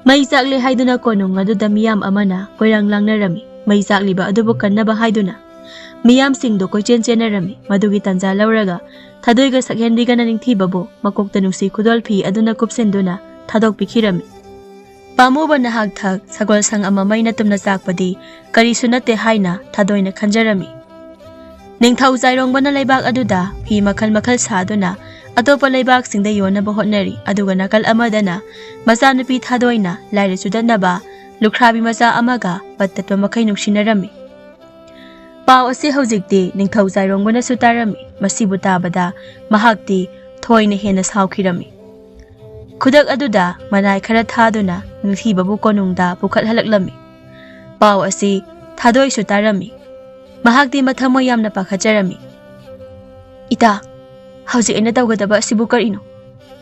ꯃꯩ ꯆꯥꯛꯂꯦ ꯍꯥꯏꯗꯨꯅ ꯀꯣꯅꯨꯡ ꯑꯗꯨꯗ ꯃꯤꯌꯥꯝ ꯑꯃꯅ ꯀꯣꯏꯔꯥꯡ ꯂꯥꯡꯅꯔꯝꯃꯤ꯫ ꯃꯩ ꯆꯥꯛꯂꯤꯕ ꯑꯗꯨꯕꯨ ꯀꯟꯅꯕ ꯍꯥꯏꯗꯨꯅ ꯃꯤꯌꯥꯝꯁꯤꯡꯗꯨ ꯀꯣꯏꯆꯦꯟ ꯆꯦꯟꯅꯔꯝꯃꯤ꯫ ꯃꯗꯨꯒꯤ ꯇꯥꯟꯖꯥ ꯂꯧꯔꯒ ꯊꯥꯗꯣꯏꯒ ꯁꯛꯍꯦꯟꯕꯤꯒꯅ ꯅꯤꯡꯊꯤꯕꯕꯨ ꯃꯀꯣꯛꯇ ꯅꯨꯡꯁꯤ ꯈꯨꯗꯣꯜ ꯐꯤ ꯑꯗꯨꯅ ꯀꯨꯞꯁꯤꯟꯗꯨꯅ ꯊꯥꯗꯣꯛꯄꯤꯈꯤꯔꯝꯃꯤ꯫ ꯄꯥꯝꯃꯨꯕ ꯅꯍꯥꯛ ꯊꯛ ꯁꯒꯣꯜꯁꯪ ꯑꯃ ꯃꯩꯅ ꯇꯨꯝꯅ ꯆꯥꯛꯄꯗꯤ ꯀꯔꯤꯁꯨ ꯅꯠꯇꯦ ꯍꯥꯏꯅ ꯊꯥꯗꯣꯏꯅ ꯈꯟꯖꯔꯝꯃꯤ꯫ ꯅꯤꯡꯊꯧ ꯆꯥꯏꯔꯣꯡꯕꯅ ꯂꯩꯕꯥꯛ ꯑꯗꯨꯗ ꯐꯤ ꯃꯈꯜ ꯃꯈꯜ ꯁꯥꯗꯨꯅ ꯑꯇꯣꯞꯄ ꯂꯩꯕꯥꯛꯁꯤꯡꯗ ꯌꯣꯟꯅꯕ ꯍꯣꯠꯅꯔꯤ, ꯑꯗꯨꯒ ꯅꯥꯀꯜ ꯑꯃꯗꯅ ꯃꯆꯥꯅꯨꯄꯤ ꯊꯥꯗꯣꯏꯅ ꯂꯥꯏꯔ ꯆꯨꯗꯠꯅꯕ ꯂꯨꯈ꯭ꯔꯥꯕꯤ ꯃꯆꯥ ꯑꯃꯒ ꯄꯠ ꯇꯠꯄ ꯃꯈꯩ ꯅꯨꯡꯁꯤꯅꯔꯝꯃꯤ꯫ ꯄꯥꯎ ꯑꯁꯤ ꯍꯧꯖꯤꯛꯇꯤ ꯅꯤꯡꯊꯧ ꯆꯥꯏꯔꯣꯡꯕꯅꯁꯨ ꯇꯥꯔꯝꯃꯤ꯫ ꯃꯁꯤꯕꯨ ꯇꯥꯕꯗ ꯃꯍꯥꯛꯇꯤ ꯊꯣꯏꯅ ꯍꯦꯟꯅ ꯁꯥꯎꯈꯤꯔꯝꯃꯤ꯫ ꯈꯨꯗꯛ ꯑꯗꯨꯗ ꯃꯅꯥꯏ ꯈꯔ ꯊꯥꯗꯨꯅ ꯅꯤꯡꯊꯤꯕꯕꯨ ꯀꯣꯅꯨꯡꯗ ꯄꯨꯈꯠꯍꯜꯂꯛꯂꯝꯃꯤ꯫ ꯄꯥꯎ ꯑꯁꯤ ꯊꯥꯗꯣꯏꯁꯨ ꯇꯥꯔꯝꯃꯤ꯫ ꯃꯍꯥꯛꯇꯤ ꯃꯊꯃꯣꯏ ꯌꯥꯝꯅ ꯄꯥꯈꯠꯆꯔꯝꯃꯤ꯫ "ꯏꯇꯥ, ꯍꯧꯖꯤꯛ ꯑꯩꯅ ꯇꯧꯒꯗꯕ ꯑꯁꯤꯕꯨ ꯀꯔꯤꯅꯣ?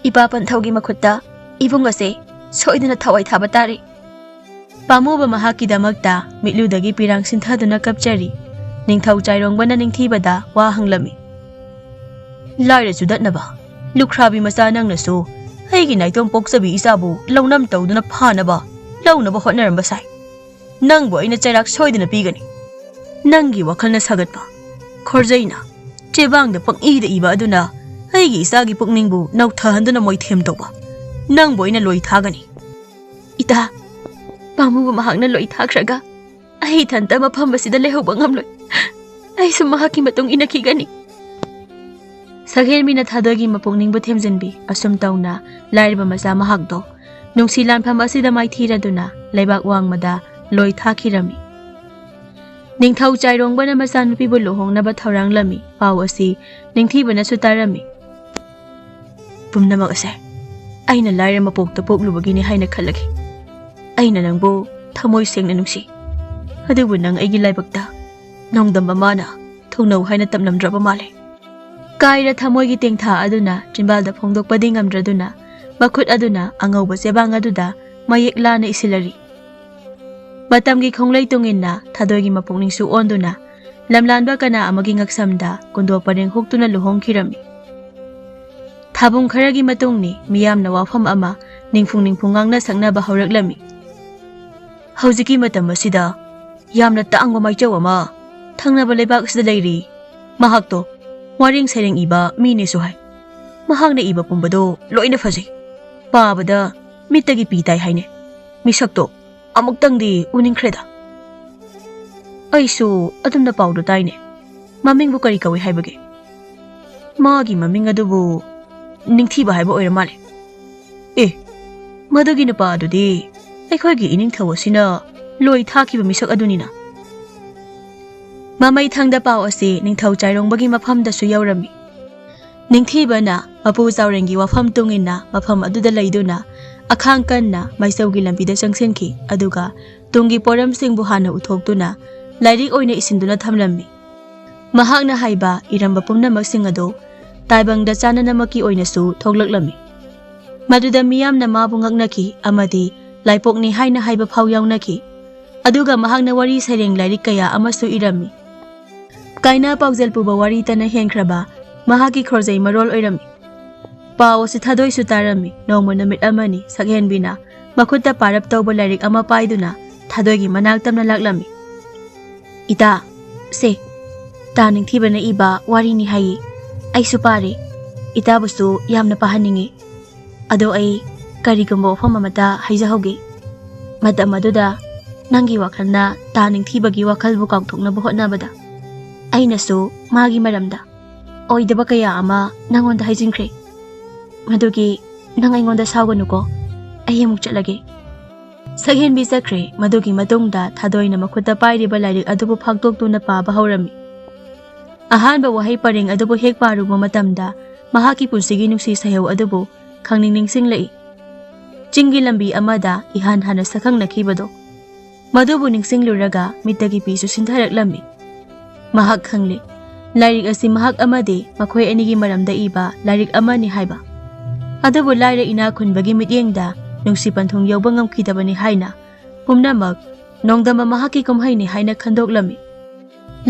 ꯏꯄꯥ ꯄꯟꯊꯧꯒꯤ ꯃꯈꯨꯠꯇ ꯏꯕꯨꯡ ꯑꯁꯦ ꯁꯣꯏꯗꯅ ꯊꯋꯥꯏ ꯊꯥꯕ ꯇꯥꯔꯦ꯫" ꯄꯥꯝꯃꯨꯕ ꯃꯍꯥꯛꯀꯤꯗꯃꯛꯇ ꯃꯤꯠꯂꯨꯗꯒꯤ ꯄꯤꯔꯥꯡ ꯁꯤꯟꯊꯗꯨꯅ ꯀꯞꯆꯔꯤ꯫ ꯅꯤꯡꯊꯧ ꯆꯥꯏꯔꯣꯡꯕꯅ ꯅꯤꯡꯊꯤꯕꯗ ꯋꯥ ꯍꯪꯂꯝꯃꯤ꯫ "ꯂꯥꯏꯔ ꯆꯨꯗꯠꯅꯕ, ꯂꯨꯈ꯭ꯔꯥꯕꯤ ꯃꯆꯥ ꯅꯪꯅꯁꯨ ꯑꯩꯒꯤ ꯅꯥꯏꯇꯣꯝ ꯄꯣꯛꯆꯕꯤ ꯏꯆꯥꯕꯨ ꯂꯧꯅꯝ ꯇꯧꯗꯨꯅ ꯐꯥꯅꯕ ꯂꯧꯅꯕ ꯍꯣꯠꯅꯔꯝꯕ ꯁꯥꯏ꯫ ꯅꯪꯕꯨ ꯑꯩꯅ ꯆꯩꯔꯥꯛ ꯁꯣꯏꯗꯅ ꯄꯤꯒꯅꯤ꯫ ꯅꯪꯒꯤ ꯋꯥꯈꯜꯅ ꯁꯥꯒꯠꯄ ꯈꯣꯔꯖꯩꯅ ꯆꯦꯕꯥꯡꯗ ꯄꯪꯏꯗ ꯏꯕ ꯑꯗꯨꯅ ꯑꯩꯒꯤ ꯏꯆꯥꯒꯤ ꯄꯨꯛꯅꯤꯡꯕꯨ ꯅꯧꯊꯍꯟꯗꯨꯅ ꯃꯣꯏꯊꯦꯝ ꯇꯧꯕ ꯅꯪꯕꯨ ꯑꯩꯅ ꯂꯣꯏ ꯊꯥꯒꯅꯤ꯫" "ꯏꯇꯥ, ꯄꯥꯝꯃꯨꯕ ꯃꯍꯥꯛꯅ ꯂꯣꯏ ꯊꯥꯈ꯭ꯔꯒ ꯑꯩ ꯏꯊꯟꯇ ꯃꯐꯝ ꯑꯁꯤꯗ ꯂꯩꯍꯧꯕ ꯉꯝꯂꯣꯏ꯫ ꯑꯩꯁꯨ ꯃꯍꯥꯛꯀꯤ ꯃꯇꯨꯡ ꯏꯟꯅꯈꯤꯒꯅꯤ꯫" ꯁꯛꯍꯦꯟꯕꯤꯅ ꯊꯥꯗꯣꯏꯒꯤ ꯃꯄꯨꯛꯅꯤꯡꯕꯨ ꯊꯦꯝꯖꯤꯟꯕꯤ꯫ ꯑꯁꯨꯝ ꯇꯧꯅ ꯂꯥꯏꯔꯕ ꯃꯆꯥ ꯃꯍꯥꯛꯇꯣ ꯅꯨꯡꯁꯤ ꯂꯥꯟꯐꯝ ꯑꯁꯤꯗ ꯃꯥꯏꯊꯤꯔꯗꯨꯅ ꯂꯩꯕꯥꯛ ꯋꯥꯡꯃꯗ ꯂꯣꯏ ꯊꯥꯈꯤꯔꯝꯃꯤ꯫ ꯅꯤꯡꯊꯧ ꯆꯥꯏꯔꯣꯡꯕꯅ ꯃꯆꯥꯅꯨꯄꯤꯕꯨ ꯂꯨꯍꯣꯡꯅꯕ ꯊꯧꯔꯥꯡꯂꯝꯃꯤ ꯄꯥꯎ ꯑꯁꯤ ꯅꯤꯡꯊꯤꯕꯅꯁꯨ ꯇꯥꯔꯝꯃꯤ꯫ "ꯄꯨꯝꯅꯃꯛ ꯑꯁꯦ ꯑꯩꯅ ꯂꯥꯏꯔ ꯃꯄꯣꯛꯇ ꯄꯣꯛꯂꯨꯕꯒꯤꯅꯤ ꯍꯥꯏꯅ ꯈꯜꯂꯒꯦ꯫ ꯑꯩꯅ ꯅꯪꯕꯨ ꯊꯃꯣꯏ ꯁꯦꯡꯅ ꯅꯨꯡꯁꯤ, ꯑꯗꯨꯕꯨ ꯅꯪ ꯑꯩꯒꯤ ꯂꯥꯏꯕꯛꯇ ꯅꯣꯡꯗꯝꯕ ꯃꯥꯅ ꯊꯨꯡꯅꯧ ꯍꯥꯏꯅ ꯇꯝꯂꯝꯗ꯭ꯔꯕ ꯃꯥꯜꯂꯦ"꯫ ꯀꯥꯏꯔ ꯊꯃꯣꯏꯒꯤ ꯇꯦꯡꯊꯥ ꯑꯗꯨꯅ ꯆꯤꯟꯕꯥꯜꯗ ꯐꯣꯡꯗꯣꯛꯄꯗꯤ ꯉꯝꯗ꯭ꯔꯗꯨꯅ, ꯃꯈꯨꯠ ꯑꯗꯨꯅ ꯑꯉꯧꯕ ꯆꯦꯕꯥꯡ ꯑꯗꯨꯗ ꯃꯌꯦꯛ ꯂꯥꯅ ꯏꯁꯤꯜꯂꯔꯤ꯫ ꯃꯇꯝꯒꯤ ꯈꯣꯡꯂꯩ ꯇꯨꯡꯏꯟꯅ ꯊꯥꯗꯣꯏꯒꯤ ꯃꯄꯨꯛꯅꯤꯡꯁꯨ ꯑꯣꯟꯗꯨꯅ, ꯂꯝꯂꯥꯟꯕ ꯀꯅꯥ ꯑꯃꯒꯤ ꯉꯛꯁꯝꯗ ꯀꯨꯟꯗꯣ ꯄꯔꯦꯡ ꯍꯨꯛꯇꯨꯅ ꯂꯨꯍꯣꯡꯈꯤꯔꯝꯃꯤ꯫ ꯊꯥꯕꯨꯡ ꯈꯔꯒꯤ ꯃꯇꯨꯡꯅꯤ ꯃꯤꯌꯥꯝꯅ ꯋꯥꯐꯝ ꯑꯃ ꯅꯤꯡꯐꯨꯡ ꯅꯤꯡꯐꯨꯡ ꯉꯥꯡꯅ ꯁꯛꯅꯕ ꯍꯧꯔꯛꯂꯝꯃꯤ꯫ "ꯍꯧꯖꯤꯛꯀꯤ ꯃꯇꯝ ꯑꯁꯤꯗ ꯌꯥꯝꯅ ꯇꯥꯡꯕ ꯃꯥꯏꯆꯧ ꯑꯃ ꯊꯪꯅꯕ ꯂꯩꯕꯥꯛ ꯑꯁꯤꯗ ꯂꯩꯔꯤ꯫ ꯃꯍꯥꯛꯇꯣ ꯋꯥꯔꯦꯡ ꯁꯩꯔꯦꯡ ꯏꯕ ꯃꯤꯅꯦꯁꯨ ꯍꯥꯏ꯫ ꯃꯍꯥꯛꯅ ꯏꯕ ꯄꯨꯝꯕꯗꯣ ꯂꯣꯏꯅ ꯐꯖꯩ꯫ ꯄꯥꯕꯗ ꯃꯤꯠꯇꯒꯤ ꯄꯤ ꯇꯥꯏ ꯍꯥꯏꯅꯦ꯫ ꯃꯤꯁꯛꯇꯣ ꯑꯃꯨꯛꯇꯪꯗꯤ ꯎꯅꯤꯡꯈ꯭ꯔꯦꯗ꯫ ꯑꯩꯁꯨ ꯑꯗꯨꯝꯅ ꯄꯥꯎꯗꯣ ꯇꯥꯏꯅꯦ꯫ ꯃꯃꯤꯡꯕꯨ ꯀꯔꯤ ꯀꯧꯏ ꯍꯥꯏꯕꯒꯦ?" "ꯃꯥꯒꯤ ꯃꯃꯤꯡ ꯑꯗꯨꯕꯨ ꯅꯤꯡꯊꯤꯕ ꯍꯥꯏꯕ ꯑꯣꯏꯔ ꯃꯥꯜꯂꯦ"꯫ "ꯑꯦ, ꯃꯗꯨꯒꯤ ꯅꯨꯄꯥ ꯑꯗꯨꯗꯤ ꯑꯩꯈꯣꯏꯒꯤ ꯏꯅꯤꯡꯊꯧ ꯑꯁꯤꯅ ꯂꯣꯏ ꯊꯥꯈꯤꯕ ꯃꯤꯁꯛ ꯑꯗꯨꯅꯤꯅ"꯫ ꯃꯃꯩ ꯊꯪꯗ ꯄꯥꯎ ꯑꯁꯤ ꯅꯤꯡꯊꯧ ꯆꯥꯏꯔꯣꯡꯕꯒꯤ ꯃꯐꯝꯗꯁꯨ ꯌꯧꯔꯝꯃꯤ꯫ ꯅꯤꯡꯊꯤꯕꯅ ꯃꯄꯨ ꯆꯥꯎꯔꯦꯟꯒꯤ ꯋꯥꯐꯝ ꯇꯨꯡꯏꯟꯅ ꯃꯐꯝ ꯑꯗꯨꯗ ꯂꯩꯗꯨꯅ ꯑꯈꯥꯡ ꯀꯟꯅ ꯃꯥꯏꯆꯧꯒꯤ ꯂꯝꯕꯤꯗ ꯆꯪꯁꯤꯟꯈꯤ, ꯑꯗꯨꯒ ꯇꯨꯡꯒꯤ ꯄꯣꯔꯝꯁꯤꯡꯕꯨ ꯍꯥꯟꯅ ꯎꯊꯣꯛꯇꯨꯅ ꯂꯥꯏꯔꯤꯛ ꯑꯣꯏꯅ ꯏꯁꯤꯟꯗꯨꯅ ꯊꯝꯂꯝꯃꯤ꯫ ꯃꯍꯥꯛꯅ ꯍꯥꯏꯕ ꯏꯔꯝꯕ ꯄꯨꯝꯅꯃꯛꯁꯤꯡ ꯑꯗꯨ ꯇꯥꯏꯕꯪꯗ ꯆꯥꯅꯅꯃꯛꯀꯤ ꯑꯣꯏꯅꯁꯨ ꯊꯣꯛꯂꯛꯂꯝꯃꯤ꯫ ꯃꯗꯨꯗ ꯃꯤꯌꯥꯝꯅ ꯃꯥꯕꯨ ꯉꯛꯅꯈꯤ ꯑꯃꯗꯤ ꯂꯥꯏꯄꯣꯛꯅꯤ ꯍꯥꯏꯅ ꯍꯥꯏꯕ ꯐꯥꯎ ꯌꯥꯎꯅꯈꯤ꯫ ꯑꯗꯨꯒ ꯃꯍꯥꯛꯅ ꯋꯥꯔꯤ ꯁꯩꯔꯦꯡ ꯂꯥꯏꯔꯤꯛ ꯀꯌꯥ ꯑꯃꯁꯨ ꯏꯔꯝꯃꯤ꯫ ꯀꯥꯏꯅ ꯄꯥꯎꯖꯦꯜ ꯄꯨꯕ ꯋꯥꯔꯤꯇꯅ ꯍꯦꯟꯈ꯭ꯔꯕ ꯃꯍꯥꯛꯀꯤ ꯈꯣꯔꯖꯩ ꯃꯔꯣꯜ ꯑꯣꯏꯔꯝꯃꯤ꯫ ꯄꯥꯎ ꯑꯁꯤ ꯊꯥꯗꯣꯏꯁꯨ ꯇꯥꯔꯝꯃꯤ꯫ ꯅꯣꯡꯃ ꯅꯨꯃꯤꯠ ꯑꯃꯅꯤ ꯁꯛꯍꯦꯟꯕꯤꯅ ꯃꯈꯨꯠꯇ ꯄꯥꯔꯞ ꯇꯧꯕ ꯂꯥꯏꯔꯤꯛ ꯑꯃ ꯄꯥꯏꯗꯨꯅ ꯊꯥꯗꯣꯏꯒꯤ ꯃꯅꯥꯛ ꯇꯝꯅ ꯂꯥꯛꯂꯝꯃꯤ꯫ "ꯏꯇꯥ, ꯁꯦ, ꯇꯥ ꯅꯤꯡꯊꯤꯕꯅ ꯏꯕ ꯋꯥꯔꯤꯅꯤ ꯍꯥꯏꯌꯦ꯫ ꯑꯩꯁꯨ ꯄꯥꯔꯦ꯫ ꯏꯇꯥꯕꯨꯁꯨ ꯌꯥꯝꯅ ꯄꯥꯍꯟꯅꯤꯡꯉꯤ꯫ ꯑꯗꯣ ꯑꯩ ꯀꯔꯤꯒꯨꯝꯕ ꯋꯥꯐꯝ ꯑꯃꯇ ꯍꯥꯏꯖꯍꯧꯒꯦ꯫ ꯃꯇꯝ ꯑꯗꯨꯗ ꯅꯪꯒꯤ ꯋꯥꯈꯜꯅ ꯇꯥ ꯅꯤꯡꯊꯤꯕꯒꯤ ꯋꯥꯈꯜꯕꯨ ꯀꯥꯎꯊꯣꯛꯅꯕ ꯍꯣꯠꯅꯕꯗ ꯑꯩꯅꯁꯨ ꯃꯥꯒꯤ ꯃꯔꯝꯗ ꯑꯣꯏꯗꯕ ꯀꯌꯥ ꯑꯃ ꯅꯪꯉꯣꯟꯗ ꯍꯥꯏꯖꯤꯟꯈ꯭ꯔꯦ꯫ ꯃꯗꯨꯒꯤ ꯅꯪ ꯑꯩꯉꯣꯟꯗ ꯁꯥꯎꯒꯅꯨꯀꯣ꯫ ꯑꯩ ꯑꯃꯨꯛ ꯆꯠꯂꯒꯦ"꯫ ꯁꯛꯍꯦꯟꯕꯤ ꯆꯠꯈ꯭ꯔꯦ꯫ ꯃꯗꯨꯒꯤ ꯃꯇꯨꯡꯗ ꯊꯥꯗꯣꯏꯅ ꯃꯈꯨꯠꯇ ꯄꯥꯏꯔꯤꯕ ꯂꯥꯏꯔꯤꯛ ꯑꯗꯨꯕꯨ ꯐꯥꯛꯇꯣꯛꯇꯨꯅ ꯄꯥꯕ ꯍꯧꯔꯝꯃꯤ꯫ ꯑꯍꯥꯟꯕ ꯋꯥꯍꯩ ꯄꯔꯦꯡ ꯑꯗꯨꯕꯨ ꯍꯦꯛ ꯄꯥꯔꯨꯕ ꯃꯇꯝꯗ ꯃꯍꯥꯛꯀꯤ ꯄꯨꯟꯁꯤꯒꯤ ꯅꯨꯡꯁꯤ ꯁꯩꯍꯧ ꯑꯗꯨꯕꯨ ꯈꯪꯅꯤꯡ ꯅꯤꯡꯁꯤꯡꯂꯛꯏ꯫ ꯆꯤꯡꯒꯤ ꯂꯝꯕꯤ ꯑꯃꯗ ꯏꯍꯥꯟ ꯍꯥꯟꯅ ꯁꯛꯈꯪꯅꯈꯤꯕꯗꯣ, ꯃꯗꯨꯕꯨ ꯅꯤꯡꯁꯤꯡꯂꯨꯔꯒ ꯃꯤꯠꯇꯒꯤ ꯄꯤꯁꯨ ꯁꯤꯟꯊꯔꯛꯂꯝꯃꯤ꯫ ꯃꯍꯥꯛ ꯈꯪꯂꯤ, ꯂꯥꯏꯔꯤꯛ ꯑꯁꯤ ꯃꯍꯥꯛ ꯑꯃꯗꯤ ꯃꯈꯣꯏ ꯑꯅꯤꯒꯤ ꯃꯔꯝꯗ ꯏꯕ ꯂꯥꯏꯔꯤꯛ ꯑꯃꯅꯤ ꯍꯥꯏꯕ꯫ ꯑꯗꯨꯕꯨ ꯂꯥꯏꯔ ꯏꯅꯥ ꯈꯨꯟꯕꯒꯤ ꯃꯤꯠꯌꯦꯡꯗ ꯅꯨꯡꯁꯤ ꯄꯟꯊꯨꯡ ꯌꯧꯕ ꯉꯝꯈꯤꯗꯕꯅꯤ ꯍꯥꯏꯅ ꯄꯨꯝꯅꯃꯛ ꯅꯣꯡꯗꯝꯕ ꯃꯍꯥꯛꯀꯤ ꯀꯨꯝꯍꯩꯅꯤ ꯍꯥꯏꯅ ꯈꯟꯗꯣꯛꯂꯝꯃꯤ꯫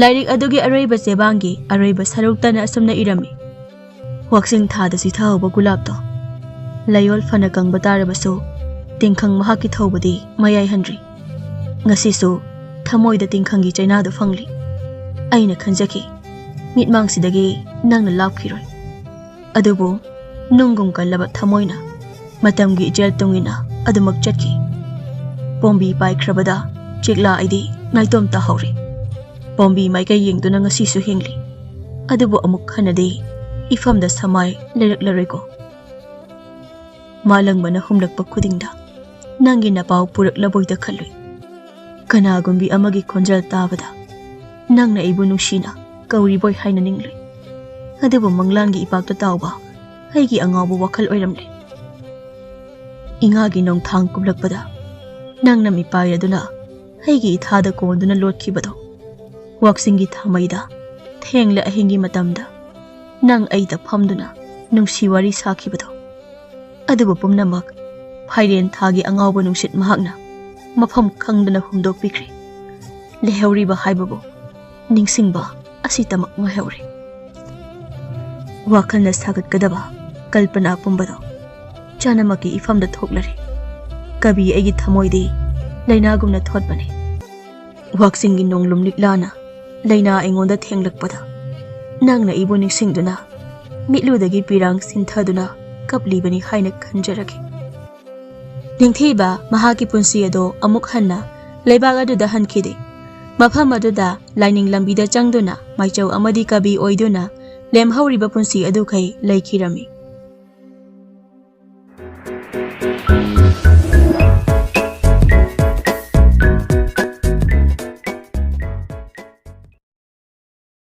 ꯂꯥꯏꯔꯤꯛ ꯑꯗꯨꯒꯤ ꯑꯔꯣꯏꯕ ꯆꯦꯕꯥꯡꯒꯤ ꯑꯔꯣꯏꯕ ꯁꯔꯨꯛꯇꯅ ꯑꯁꯨꯝꯅ ꯏꯔꯝꯃꯤ: "ꯋꯥꯛꯆꯤꯡ ꯊꯥꯗ ꯁꯤꯊꯍꯧꯕ ꯒꯨꯂꯥꯞꯇꯣ ꯂꯩꯌꯣꯜ ꯐꯅ ꯀꯪꯕ ꯇꯥꯔꯕꯁꯨ, ꯇꯤꯡꯈꯪ ꯃꯍꯥꯛꯀꯤ ꯊꯧꯕꯗꯤ ꯃꯌꯥꯏ ꯍꯟꯗ꯭ꯔꯤ꯫ ꯉꯁꯤꯁꯨ ꯊꯃꯣꯏꯗ ꯇꯤꯡꯈꯪꯒꯤ ꯆꯩꯅꯥꯗꯨ ꯐꯪꯂꯤ꯫ ꯑꯩꯅ ꯈꯟꯖꯈꯤ, ꯃꯤꯠꯃꯥꯡꯁꯤꯗꯒꯤ ꯅꯪꯅ ꯂꯥꯞꯈꯤꯔꯣꯏ꯫ ꯑꯗꯨꯕꯨ ꯅꯨꯡꯒꯨꯝ ꯀꯜꯂꯕ ꯊꯃꯣꯏꯅ ꯃꯇꯝꯒꯤ ꯏꯆꯦꯜ ꯇꯨꯡꯏꯟꯅ ꯑꯗꯨꯃꯛ ꯆꯠꯈꯤ꯫ ꯄꯣꯝꯕꯤ ꯄꯥꯏꯈ꯭ꯔꯕꯗ ꯆꯤꯛꯂꯥ ꯑꯩꯗꯤ ꯅꯥꯏꯇꯣꯝ ꯇꯥꯍꯧꯔꯦ꯫ ꯄꯣꯝꯕꯤ ꯃꯥꯏꯀꯩ ꯌꯦꯡꯗꯨꯅ ꯉꯁꯤꯁꯨ ꯍꯤꯡꯂꯤ꯫ ꯑꯗꯨꯕꯨ ꯑꯃꯨꯛ ꯍꯟꯅꯗꯤ ꯏꯐꯝꯗ ꯁꯃꯥꯏ ꯂꯩꯔꯛꯂꯔꯣꯏꯀꯣ꯫ ꯃꯥꯂꯪꯕꯅ ꯍꯨꯝꯂꯛꯄ ꯈꯨꯗꯤꯡꯗ ꯅꯪꯒꯤ ꯅꯄꯥꯎ ꯄꯨꯔꯛꯂꯕꯣꯏꯗ ꯈꯜꯂꯨꯏ꯫ ꯀꯅꯥꯒꯨꯝꯕꯤ ꯑꯃꯒꯤ ꯈꯣꯟꯖꯦꯜ ꯇꯥꯕꯗ ꯅꯪꯅ ꯑꯩꯕꯨ ꯅꯨꯡꯁꯤꯅ ꯀꯧꯔꯤꯕꯣꯏ ꯍꯥꯏꯅ ꯅꯤꯡꯂꯨꯏ꯫ ꯑꯗꯨꯕꯨ ꯃꯪꯂꯥꯟꯒꯤ ꯏꯄꯥꯛꯇ ꯇꯥꯎꯕ ꯑꯩꯒꯤ ꯑꯉꯥꯎꯕ ꯋꯥꯈꯜ ꯑꯣꯏꯔꯝꯂꯦ꯫ ꯏꯉꯥꯒꯤ ꯅꯣꯡꯊꯥꯡ ꯀꯨꯝꯂꯛꯄꯗ ꯅꯪꯅ ꯃꯤꯄꯥꯏꯔꯗꯨꯅ ꯑꯩꯒꯤ ꯏꯊꯥꯗ ꯀꯣꯟꯗꯨꯅ ꯂꯣꯠꯈꯤꯕꯗꯣ, ꯋꯥꯛꯆꯤꯡꯒꯤ ꯊꯥꯃꯩꯗ ꯊꯦꯡꯂ ꯑꯍꯤꯡꯒꯤ ꯃꯇꯝꯗ ꯅꯪ ꯑꯩꯗ ꯐꯝꯗꯨꯅ ꯅꯨꯡꯁꯤ ꯋꯥꯔꯤ ꯁꯥꯈꯤꯕꯗꯣ, ꯑꯗꯨꯕꯨ ꯄꯨꯝꯅꯃꯛ ꯐꯥꯏꯔꯦꯟ ꯊꯥꯒꯤ ꯑꯉꯥꯎꯕ ꯅꯨꯡꯁꯤꯠ ꯃꯍꯥꯛꯅ ꯃꯐꯝ ꯈꯪꯗꯅ ꯍꯨꯝꯗꯣꯛꯄꯤꯈ꯭ꯔꯦ꯫ ꯂꯩꯍꯧꯔꯤꯕ ꯍꯥꯏꯕꯕꯨ ꯅꯤꯡꯁꯤꯡꯕ ꯑꯁꯤꯇꯃꯛ ꯉꯥꯏꯍꯧꯔꯦ꯫ ꯋꯥꯈꯜꯅ ꯁꯥꯒꯠꯀꯗꯕ ꯀꯜꯄꯅꯥ ꯄꯨꯝꯕꯗꯣ ꯆꯥꯅꯃꯛꯀꯤ ꯏꯐꯝꯗ ꯊꯣꯛꯂꯔꯦ꯫ ꯀꯕꯤ ꯑꯩꯒꯤ ꯊꯃꯣꯏꯗꯤ ꯂꯩꯅꯥꯒꯨꯝꯅ ꯊꯣꯠꯄꯅꯤ꯫ ꯋꯥꯛꯆꯤꯡꯒꯤ ꯅꯣꯡꯂꯨꯝ ꯂꯤꯛꯂꯥꯅ ꯂꯩꯅꯥ ꯑꯩꯉꯣꯟꯗ ꯊꯦꯡꯂꯛꯄꯗ ꯅꯪꯅ ꯑꯩꯕꯨ ꯅꯤꯡꯁꯤꯡꯗꯨꯅ ꯃꯤꯠꯂꯨꯗꯒꯤ ꯄꯤꯔꯥꯡ ꯁꯤꯟꯊꯗꯨꯅ ꯀꯞꯂꯤꯕꯅꯤ ꯍꯥꯏꯅ ꯈꯟꯖꯔꯒꯦ꯫ ꯅꯤꯡꯊꯤꯕ ꯃꯍꯥꯛꯀꯤ ꯄꯨꯟꯁꯤ ꯑꯗꯣ ꯑꯃꯨꯛ ꯍꯟꯅ ꯂꯩꯕꯥꯛ ꯑꯗꯨꯗ ꯍꯟꯈꯤꯗꯦ꯫ ꯃꯐꯝ ꯑꯗꯨꯗ ꯂꯥꯏꯅꯤꯡ ꯂꯝꯕꯤꯗ ꯆꯪꯗꯨꯅ ꯃꯥꯏꯆꯧ ꯑꯃꯗꯤ ꯀꯕꯤ ꯑꯣꯏꯗꯨꯅ ꯂꯦꯝꯍꯧꯔꯤꯕ ꯄꯨꯟꯁꯤ ꯑꯗꯨꯈꯩ ꯂꯩꯈꯤꯔꯝꯃꯤ꯫